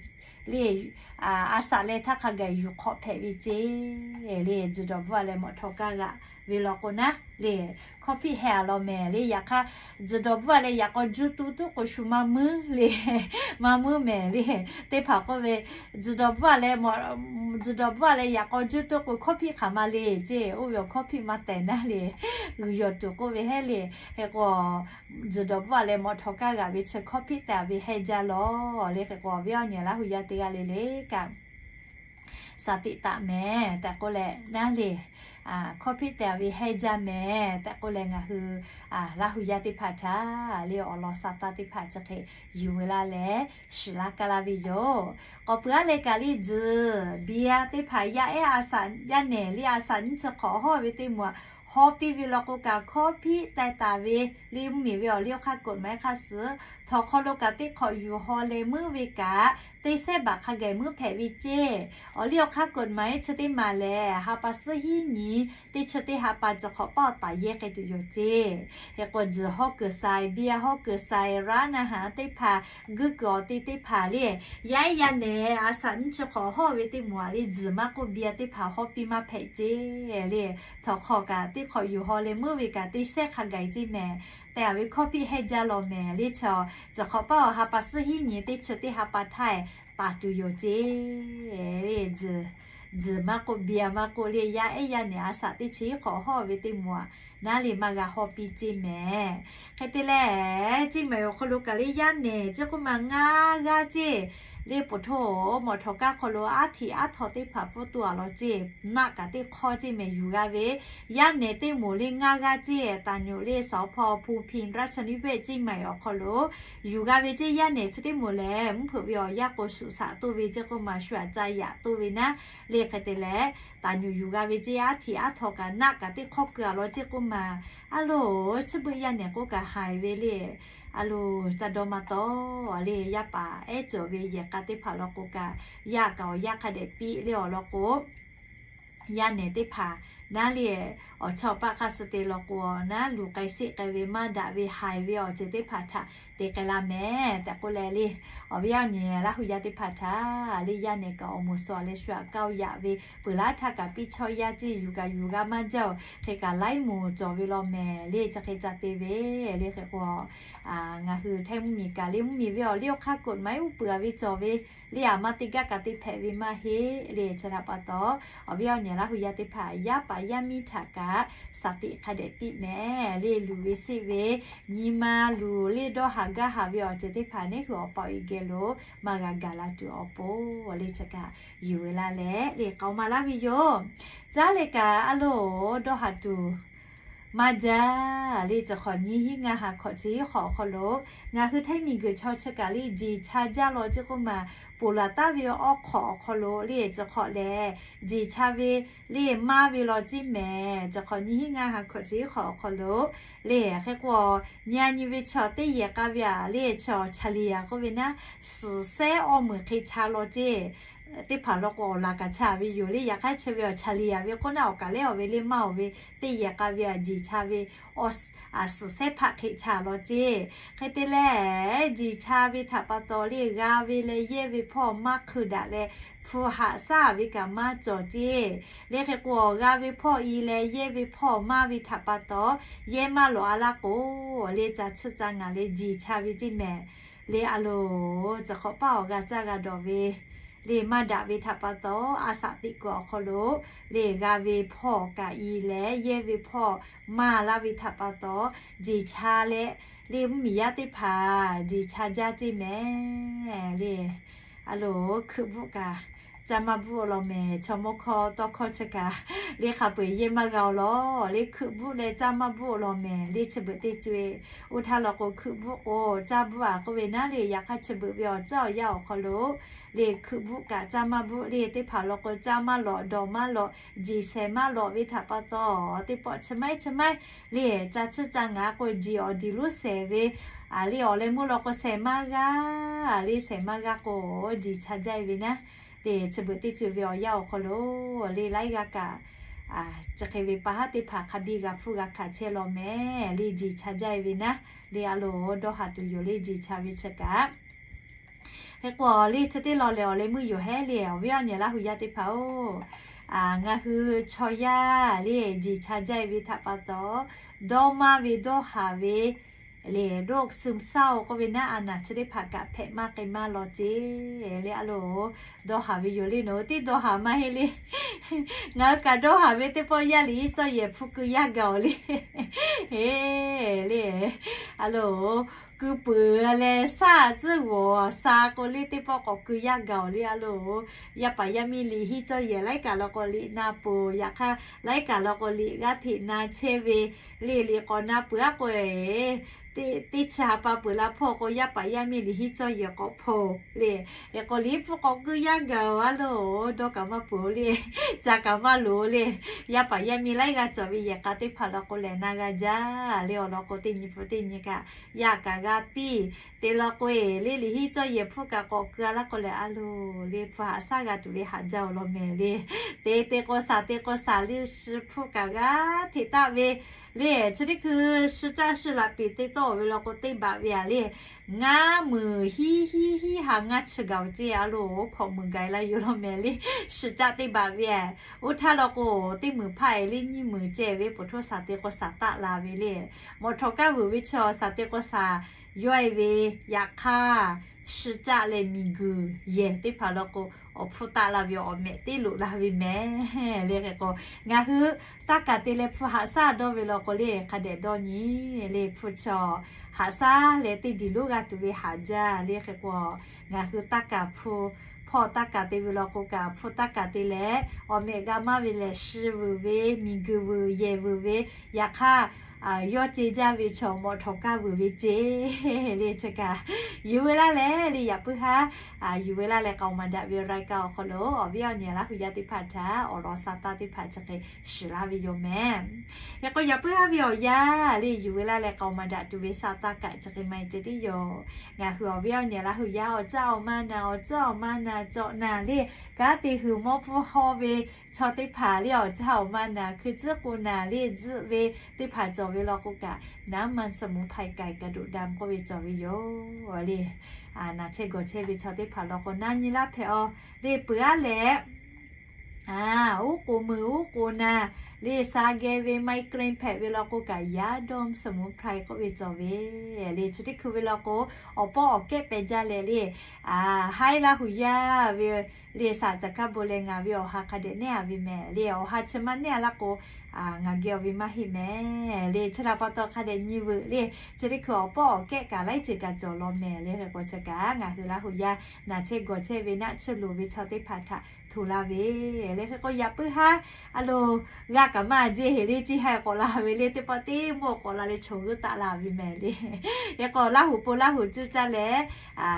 le a saꞈ leh htaˇ hk'a gaˬ yuˬ hk'awꞈ hpehꞈ ve ceˇ. Le tzuhˬ dawˬ bvuhˆ a leh mawꞈ htawˍ kaˇ g'aꞈ ve law k'o naˉ le, hkawˇ hpiˆ hehˇ a law mehˍ le. Yaꞈ hk'aˇ tzuhˬ dawˬ bvuhˆ a leh yaꞈ k'aw juˇ tu tuˉ k'o shu maˇ meuˉ le, maˇ meuˉ mehˍ le. Teˇ hpaˍ k'oˆ ve tzuhˬ dawˬ bvuhˆ a leh tzuhˬ dawˬ bvuhˆ a leh yaꞈ k'aw juˇ tuˉ k'o hkawˇ hpiˆ hk'aˬ ma le ceˇ. Oˇ ve awˬ hkawˇ hpiˆ maˇ tehˬ naˉ le, g'uiˬ yawˬ tuˬ k'oˆ ve hehˉ le. Hk'e k'o tzuhˬ dawˬ bvuhˆ a leh mawꞈ htawˍ kaˇ g'aꞈ ve chi hkawˇ hpiˆ tehˬ ve hehˇ jaˇ law le. Hk'e k'o awˬ viˉ awˬ nyi Laˇ hu yaˇ teˇ g'aˇ le le kaꞈ shaˍ tiꞈ taˍ mehˍ tehꞈ k'oˆ leh naˉ le, hkawˇ hpiˆ tehˬ ve hehˇ jaˇ mehˍ tehꞈ k'oˆ leh ngaˬ hui Laˇ hu yaˇ teˇ hpaˍ htaꞈ le awˬ lawn sa taˇ teˇ hpaˍ chi hk'e yuˬ ve laˇ leh shiˍ laˇ kaˇ laˇ ve yoˬ. K'awꞈ peuˬ aˉ leh kaꞈ le tzuhˬ biˇ a teˇ hpaˍ yaˇ ehˉ a saꞈ yaˇ nehˬ le a saꞈ nyiˇ chi hk'awꞈ hawˇ ve teˇ moˍ hawˇ piˇ ve law k'o kaꞈ hkawˇ hpiˆ teh taˍ ve le mvuhˇmiˬ ve awˬ liˇ awˬ hk'aˇ กฎหมาย hk'a suhˍ htawnˍ hk'aw lo kaꞈ teˇ hk'awꞈ yuˬ haw leh meuˉ ve kaꞈ teˇ sehˉ baꞈ hk'a gaˬ muiˉ hpehꞈ ve ceˇ. Awˬ liˇ awˬ hk'aˇ กฎหมาย chi teˇ maˬ lehˬ, ha pa suhˉ hiˉ nyi teˇ chi teˇ ha pa chi hk'awꞈ paˆ awˬ taˍ yehˇ k'ai tuˬ yoˬ ceˇ. Hk'e k'o tzuhˬ hawˉ kuiˬ sai, เบียร์ hawˉ kuiˬ sai, ร้านอาหาร teˇ hpaˍ, guˇ kuiˬ awˬ te teˇ hpaˍ le, yaˇ ehˉ yaˇ nehˬ a shaꞈ nyiˇ chi hk'awꞈ hawˉ ve teˇ moˍ aꞈ le, tzuhˬ maˇ k'oˆ เบียร์ teˇ hpaˍ hawˉ piˇ maˇ hpehꞈ ceˇ le. Htawnˍ hk'awꞈ kaꞈ teˇ hk'awꞈ yuˬ haw leh meuˇ ve kaꞈ teˇ sehˉ hk'a gaˬ ceˇ mehˍ. Tehꞈ ve hkawˇ piˇ hehnˇ jaˇ law mehˍ le. Chaw, chi hk'awꞈ paˆ awˬ ha pa suhˉ hiˉ nyi teˇ chi teˇ ha pa htaˇ taˍ tuˬ yoˬ ceˇ le. Tzuhˬ maˇ k'oˆ, เบียร์ maˇ k'oˆ le, yaˇ ehˉ yaˇ nehˬ a shaꞈ teˇ chi hiˉ hk'awꞈ hawˉ ve teˇ moˍ aꞈ naˉ le maˇ g'a hawˉ piˇ ceˇ mehˍ. Hk'e te leh, ceˇ mehˍ awˬ hk'aw lo kaꞈ le yaˇ nehˬ ceˇ k'oˆ ma ngaˇ g'aˇ ceˇ le. Poˬ htoˇ mawˬ htawnˍ kaˇ hk'aw lo aˉ htiꞈ aˉ htaw teˇ hpaˍ pfuhˇ tuˬ a law ceˇ, naˆ kaꞈ teˇ hk'awˇ ceˇ mehˍ yuˬ g'a ve yaˇ nehˬ teˇ moˍ le ngaˇ g'aˇ ceˇ. Taˍ nyuꞈ le สภ.ภูมิพิงราชนิเวศน์ เชียงใหม่ awˬ hk'aw lo yuˬ g'a ve ceˇ yaˇ nehˬ chi teˇ moˍ lehˬ, mvuhˇ hpeuꞈ ve awˬ yanˇ k'o shuˍ shaꞈ toˇ ve ceˇ k'oˆ ma, shu aꞈ ca yaꞈ toˇ ve naˉ le. Hk'e te leh, taˍ nyuꞈ yuˬ g'a ve ceˇ aˉ htiꞈ aˉ htaw kaꞈ naˆ kaꞈ teˇ hk'awˇ keu a law ceˇ k'oˆ ma, aˉ loˬ, chi beuꞈ yaˇ nehˬ k'oˆ kaꞈ haiˬ ve le. Aˉ loˬ, ca dawˇ maˇ tawˆ le. Yaˇ paˍ ehˉ cawˬ ve yehˬ k'a teˇ hpaˍ law k'o kaꞈ, yaˇ kaꞈ awˬ yanˇ hk'a dehꞈ piˇ le awˬ lawn k'o, yaˇ nehˬ teˇ hpaˍ naˉ le, awˬ chawˇ paˆ hk'aˇ suh te law k'o, naˉ luˬ k'ai sheˆ k'ai ve maˇ daꞈ ve haiˬ ve awˬ ceuˬ teˇ hpaˍ htaꞈ te k'ai laˇ mehˍ tehꞈ k'oˆ leh le, awˬ viˉ awˬ nyi Laˇ hu yaˇ teˇ hpaˍ htaꞈ le yaˇ nehˬ kaꞈ awˬ moˍ suh leh shu aꞈ kaˇ yaꞈ ve peuˬ laˇ htaˇ kaꞈ piˇ chaw yaˇ ceˇ yuˬ kaꞈ yuˬ g'a maˇ jaˇ oˬ. Hk'e kaꞈ laiˉ moˍ cawˬ ve law mehˍ le, chi hk'e ca te ve le. Hk'e k'o, ngaˬ hui htaiˇ mvuhˇmiˬ kaꞈ le mvuhˇmiˬ ve awˬ liˇ awˬ hk'aˇ กฎหมาย uˉ peunˍ a ve cawˬ ve le, aˬ ma teˇ gaˇ kaꞈ te hpehꞈ ve maˇ heˆ le. Chi htaꞈ pa taw, awˬ viˉ awˬ nyi Laˇ hu yaˇ teˇ hpaˍ yaˇ paˍ yaˇ miˇ htaꞈ kaꞈ สติ hk'a dehꞈ piˇ mehˍ le. Luˬ ve sheˆ ve nyi ma luˬ le dawˇ haˍ gaˇ haˍ ve awˬ ceuˬ teˇ hpaˍ neˉ hui awˬ pa awˬ e geh lo maˇ g'a gaˬ la tuˬ awˬ pon le, chi kaꞈ yuˬ ve laˇ leh le k'aoˍ maˍ laˇ ve yoˬ. Caˉ leh kaꞈ aˉ loˬ, dawˇ haˍ tuˬ maˇ jaˇ le. Chi hk'awꞈ nyiˇ hiˉ ngaˇ ha hkawꞈ chi hiˉ hk'awꞈ awˬ hk'aw lo ngaˬ hui htaiˇ miˬguiˬ chaw chi kaꞈ le jeˬ cha jaˇ law ceˇ k'oˆ ma, ponˬ laˬ taˍ ve awˬ hk'awꞈ awˬ hk'aw lo le, chi hk'awꞈ lehˬ, jeˬ cha ve le maˇ ve law ceˇ mehˍ. Chi hk'awꞈ nyiˇ hiˉ ngaˇ ha hkawꞈ chi hiˉ hk'awꞈ awˬ hk'aw lo le, hk'e k'o, nyi a nyi ve chaw teˇ yehˬ k'a ve a le, chaw เฉลี่ย k'oˆ ve naˉ, suhˍ sehˉ awˇ meunˍ hk'e cha law ceˇ teˇ hpaˍ law k'o awˬ laˬ kaꞈ cha ve yoˬ le. Yaꞈ hk'aˇ chi ve awˬ เฉลี่ย ve k'oˆ naˉ awˬ kaˍ lehˉ awˬ ve le maˇ awˬ ve teˇ yehˬ k'a ve a jeˬ cha ve awˬ suhˍ sehˉ hpaˆ hk'e cha law ceˇ. Hk'e te leh, jeˬ cha ve htaꞈ pa taw le g'a ve leh yehˇ ve hpawˇ maˇ hk'eun daꞈ leh, hpu haꞈ shaˉ ve kaꞈ maˇ cawˬ ceˇ le. Hk'e k'o, g'a ve hpawˇ i leh yehˇ ve hpawˇ maˇ ve htaꞈ pa taw, yehˇ maˇ lawꞈ a laˇ k'o le, ca tsuhˇ ca ngaˬ le jeˬ cha ve ceˇ mehˍ le. Aˉ loˬ, chi hk'awꞈ paˆ awˬ g'a caˇ g'a dawˬ ve le maˇ daꞈ ve htaꞈ pa taw, a shaꞈ teꞈ kuiˬ awˬ hk'aw lo le g'a ve hpawˇ kaꞈ i leh yehˇ ve hpawˇ maˇ laˇ ve htaꞈ pa taw, jeˬ cha leh le mvuhˇmiˬ yaˇ teˇ hpaˍ jeˬ cha jaˇ ceˇ mehˍ le. Aˉ loˬ, hkui bvuhˆ kaꞈ caˇ maˇ bvuhˆ law mehˍ. Chaw mawˇ hkawˇ tawˇ hkawˇ chi kaꞈ le hk'a peu-eˬ yehˇ maˇ g'a-o law le, hkui bvuhˆ leh caˇ maˇ bvuhˆ law mehˍ le. Chi beuꞈ teˇ co-e, oˇ htaˇ law k'o hkui bvuhˆ k'o caˇ bvuhˆ a k'oˆ ve naˉ le. Yaꞈ hk'aˇ chi beuꞈ ve awˬ caˇ awˬ yaˇ awˬ hk'aw lo le hkui bvuhˆ kaꞈ caˇ maˇ bvuhˆ le. Teˇ hpaˍ law k'o caˇ maˇ lawꞈ, dawˬ maˇ lawꞈ, jeˬ shehˍ maˇ lawꞈ ve htaꞈ pa taw, teˇ pawˆ chi maiˉ chi maiˉ le ca tsuhˇ ca ngaˬ k'o jeˬ awˬ diˬ lonˉ shehˍ ve a le awˬ leh meuˇ law k'o shehˍ maˇ g'aˇ le, shehˍ maˇ g'aˇ k'o jeˬ cha jaˇ e ve naˉ le. Chi beuꞈ teˇ co-e ve awˬ yaˇ awˬ hk'aw lo le laiˉ g'aˇ kaꞈ chi hk'e ve pa haˉ teˇ hpaˍ hk'a biˇ g'a hpfuhˇ g'a hkanˍ chehˇ law mehˍ le. Jeˬ cha jaˇ e ve naˉ le, aˉ loˬ, dawˇ haˍ tuˬ yoˬ le jeˬ cha ve chi kaꞈ. Hk'e k'o le chi teˇ law lehˬ awˬ leh meuˇ yoˬ hehˉ le, awˬ viˉ awˬ nyi Laˇ hu yaˇ teˇ hpaˍ-oˬ, ngaˬ hui chaw yaˇ le jeˬ cha jaˇ e ve htaꞈ pa taw, dawˇ maˇ ve dawˇ haˍ ve le โรคซึมเศร้า k'oˆ ve naˉ a naˬ chi teˇ hpaˍ kaꞈ hpehꞈ maˇ k'ai maˇ law ceˇ le. Aˉ loˬ, dawˇ haˍ ve yoˬ le, nawˬ hui teˇ dawˇ haˍ maˇ heˆ le. Ngaˬ hui kaꞈ dawˇ haˍ ve teˇ pawˆ yaˇ liꞈ hiˉ cawˇ yehˬ hpu keu yaˇ gaˬ-oˬ le. Heˍ le, aˉ loˬ, keu peuˬ leh shaˉ tcuhˉ g'awˬ sha k'o le teˇ pawˆ k'awꞈ keu yaˇ gaˬ-oˬ le. Aˉ loˬ, yaˇ paˍ yaˇ miˇ liꞈ hiˉ cawˇ yehˬ laiˉ kaꞈ law k'o liꞈ na peuˬ. Yaꞈ hk'aˇ laiˉ kaꞈ law k'o liꞈ g'aˇ hteꞈ na chehˇ ve le liꞈ k'awꞈ na peuˬ aˉ k'o, teˇ chi ha pa peuˬ la hpawˇ k'o, yaˇ paˍ yaˇ miˇ liꞈ hiˉ cawˇ yehˬ k'awꞈ hpaw le. K'awꞈ liꞈ hpfuhˇ k'awꞈ keu yaˇ gaˬ-oˬ, a loˬ, dawˇ kaꞈ maˇ peuˬ-oˬ le, ca kaꞈ maˇ loˍ-oˬ le. Yaˇ paˍ yaˇ miˇ laiˉ g'aˇ cawˬ ve yehˬ k'a teˇ hpaˍ law k'o lehˬ na g'a jaˇ le. Awˬ lawn k'o, teˇ nyi pfuhˇ teˇ nyi kaꞈ yaꞈ kaꞈ g'a piˇ te law k'o, le liꞈ hiˉ cawˇ yehˬ hpfuhˇ kaꞈ k'awꞈ keu-a laˇ k'o lehˬ, a loˬ le, hpu haꞈ shaˉ g'a tuˬ ve haꞈ jaˇ-oˬ law mehˍ le. Te te k'o shaˍ te k'o shaˍ le, shi hpfuhˇ kaꞈ g'aˇ hteꞈ taˆ ve le. Chi teˇ hkui shi caˆ shi laꞈ peˍ te tawˆ-oˬ ve law k'o, teˇ baꞈ ve-a le, ngaˇ meunˍ hiˉ hiˉ hiˉ ha ngaˇ chi gaˬ-oˬ ceˇ, a loˬ, hkawꞈ meunˍ gaˬ-e laˇ yoˬ law mehˍ le. Shi caˆ teˇ baꞈ ve-a, oˇ htaˇ law k'o, teˇ meunˍ hpaˇ-e le nyiˇ meunˍ ceh ve poˬ htoˇ shaˍ te k'o shaˍ taˆ la ve le. Mawꞈ htawꞈ kaˇ vuiˬ ve chaw shaˍ te k'o shaˍ yawˇ-e ve, yaꞈ hk'aˇ shi caˆ leh miˬguiˬ yehˬ teˇ hpaˍ law k'o, awˬ hpfuhˇ taˆ la ve awˬ mehꞈ teˇ loꞈ la ve mehˍ le. Hk'e k'o, ngaˬ hui taˇ kaˬ te leh hpu haꞈ shaˉ dawˇ ve law k'o le, hk'a dehꞈ dawˇ nyi le. Hpu chaw haꞈ shaˉ leh teˇ diˬ lonˉ g'a tuˬ ve haꞈ jaˇ le. Hk'e k'o, ngaˬ hui taˇ kaˬ hpu hpawˇ taˇ kaˬ te ve law k'o kaꞈ, hpu taˇ kaˬ te leh awˬ mehꞈ g'a maˇ ve lehˬ, shi vuiˬ ve, miˬguiˬ vuiˬ, yehˬ vuiˬ ve, yaꞈ hk'aˇ yawˇ ce jaˇ ve chaw mawꞈ htawꞈ kaˇ vuiˬ ve ceˇ le. Chi kaꞈ yuˬ ve laˇ leh le, yaꞈ puiˉ haˉ yuˬ ve laˇ leh k'aoˍ maˍ daꞈ ve รายการ awˬ hk'aw lo awˬ viˉ awˬ nyi Laˇ hu yaˇ teˇ hpaˍ htaꞈ awˬ lawn sa taˇ teˇ hpaˍ chi hk'e shiˍ laˇ ve yoˬ mehˍ. Hk'e k'o, yaꞈ puiˉ haˉ ve awˬ yanˇ le, yuˬ ve laˇ leh k'aoˍ maˍ daꞈ tuˬ ve sa taˇ kaꞈ chi hk'e maˇ heˆ ceh tiˉ yoˬ. Ngaˬ hui awˬ viˉ awˬ nyi Laˇ hu yaˇ awˬ caˇ awˬ ma naˍ, awˬ caˇ awˬ ma naˍ cawˬ naˍ le, kanˉ te hui mawˇ pfuhˇ hawˇ ve chaw teˇ hpaˍ le, awˬ caˇ awˬ ma naˍ hkui tcuhˉ k'o naˍ le, tzuhˆ ve teˇ hpaˍ cawˬ ve law k'o kaꞈ, น้ำมันสมุนไพร ไก่กระดูกดำ k'oˆ ve cawˬ ve yoˬ le. Naˍ chehˇ gawˬ chehˇ ve chaw teˇ hpaˍ law k'o, na nyi laˇ hpehꞈ-aw le. Peuˬ aˉ leh, uˉ k'oˍ meuˍ uˉ k'oˍ naˍ le, sha geh ve ไมเกรน hpehꞈ ve law k'o kaꞈ, ยาดมสมุนไพร k'oˆ ve cawˬ ve le. Chi teˇ hkui ve law k'o, awˬ pawˆ awˬ kehˉ pehꞈ jaˇ leh le, haiˉ Laˇ hu yaˇ ve le, shaꞈ caˍ kaˇ bon leh ngaˬ ve awˬ ha hk'a dehꞈ neˇ-a ve mehˍ le. Awˬ ha chi maˇ neˇ-a laˇ k'o, ngaˬ geh awˬ ve maˇ heˆ mehˍ le. Chi htaꞈ pa taw hk'a dehꞈ nyi veuꞈ le. Chi teˇ hkui awˬ pawˆ awˬ kehˉ kaꞈ laiˉ ceuˬ kaꞈ cawˬ law mehˍ le. Hk'e k'o, chi kaꞈ ngaˬ hui Laˇ hu yaˇ naˍ chehˇ gawˬ chehˇ ve naˆ tsuhˇ loˍ ve chaw teˇ hpaˍ htaꞈ hto laˇ ve le. Hk'e k'o, yaꞈ puiˉ haˉ a loˬ, g'a kaꞈ maˇ jeˇ heꞈ le, ceˇ ha k'awꞈ la ve le. Teˇ pawˆ teˇ mawˇ k'awꞈ la leh chaw g'uˇ taˆ la ve mehˍ le. Hk'e k'o, Laˇ hu pon Laˇ hu cuˇ caˇ leh,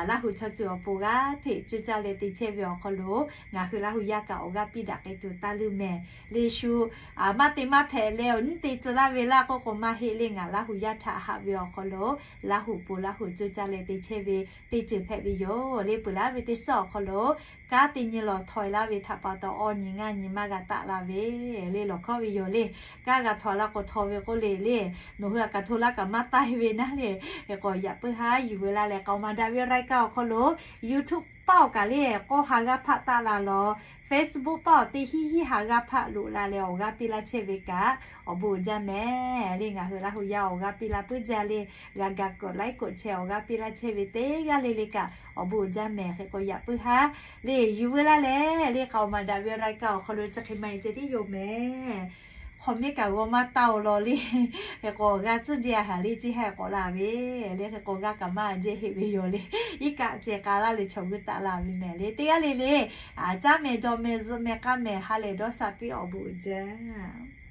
Laˇ hu chaw ceuˬ awˬ pon g'aˇ hteꞈ cuˇ caˇ leh te chehˇ ve awˬ hk'aw lo, ngaˬ hui Laˇ hu yaˇ kaꞈ awˬ g'aˇ piˇ daꞈ k'ai tuˬ taˇ leuˇ mehˍ le. Shu maˇ te maˇ hpehꞈ leh awˬ nyiˇ te tcuh laˇ ve laˇ k'oˆ k'o maˇ heˆ le. Ngaˬ Laˇ hu yaˇ htaꞈ haꞈ ve awˬ hk'aw lo, Laˇ hu pon Laˇ hu cuˇ caˇ leh te chehˇ ve teˇ ceuˬ hpehꞈ ve yoˬ le. Peuˬ laˇ ve teˇ suhˉ awˬ hk'aw lo, kanˉ teˇ nyi lawˬ htaw-e laˇ ve htaꞈ pa taw awˬ nyi ngaˇ nyi maˇ g'a taˆ la ve le. Lawˬ hkawˇ ve yoˬ le. Kanˉ g'a htaw laˇ k'o htaw ve k'oˆ le le, nawˬ hui a kaꞈ hto laˇ kaꞈ maˇ taˆ-e ve naˉ le. Hk'e k'o, yaꞈ puiˉ haˉ yuˬ ve laˇ leh k'aoˍ maˍ daꞈ ve รายการ awˬ hk'aw lo, YouTube paˆ awˬ kaꞈ le k'awˇ ha g'aˇ hpaˆ taˆ la lawˬ, Facebook paˆ awˬ teˇ hiˉ hiˉ ha g'aˇ hpaˆ loꞈ la leh awˬ g'aˇ piˇ laˇ chehˇ ve kaꞈ awˬ bon uiˍ jaˇ mehˍ le. Ngaˬ hui Laˇ hu yaˇ awˬ g'aˇ piˇ la puiˉ jaˇ le. G'a ga กดไลค์ กดแชร์ awˬ g'aˇ piˇ laˇ chehˇ ve teˇ g'aˇ le le kaꞈ awˬ bon uiˍ jaˇ mehˍ. Hk'e k'o, yaꞈ puiˉ haˉ le yuˬ ve laˇ leh le, k'aoˍ maˍ daꞈ ve รายการ awˬ hk'aw lo chi hk'e maˇ heˆ ceh tiˉ yoˬ mehˍ. Hk'awꞈ mehˉ kaꞈ g'aw maˇ taˇ-oˬ law le. Hk'e k'o, g'a tcuhˇ jehˇ haˍ le, ceˇ ha k'awꞈ la ve le. Hk'e k'o, g'a kaꞈ maˇ jehˇ heˆ ve yoˬ le. Iˉ kaˆ ceh k'a laˇ leh chaw g'uˇ taˆ la ve mehˍ le. Teˇ g'aˇ le le, caˉ mehˍ dawˬ mehˍ zuhꞈ mehˍ k'a mehˍ ha lehˬ dawˇ sha piˇ, awˬ bon uiˍ jaˇ.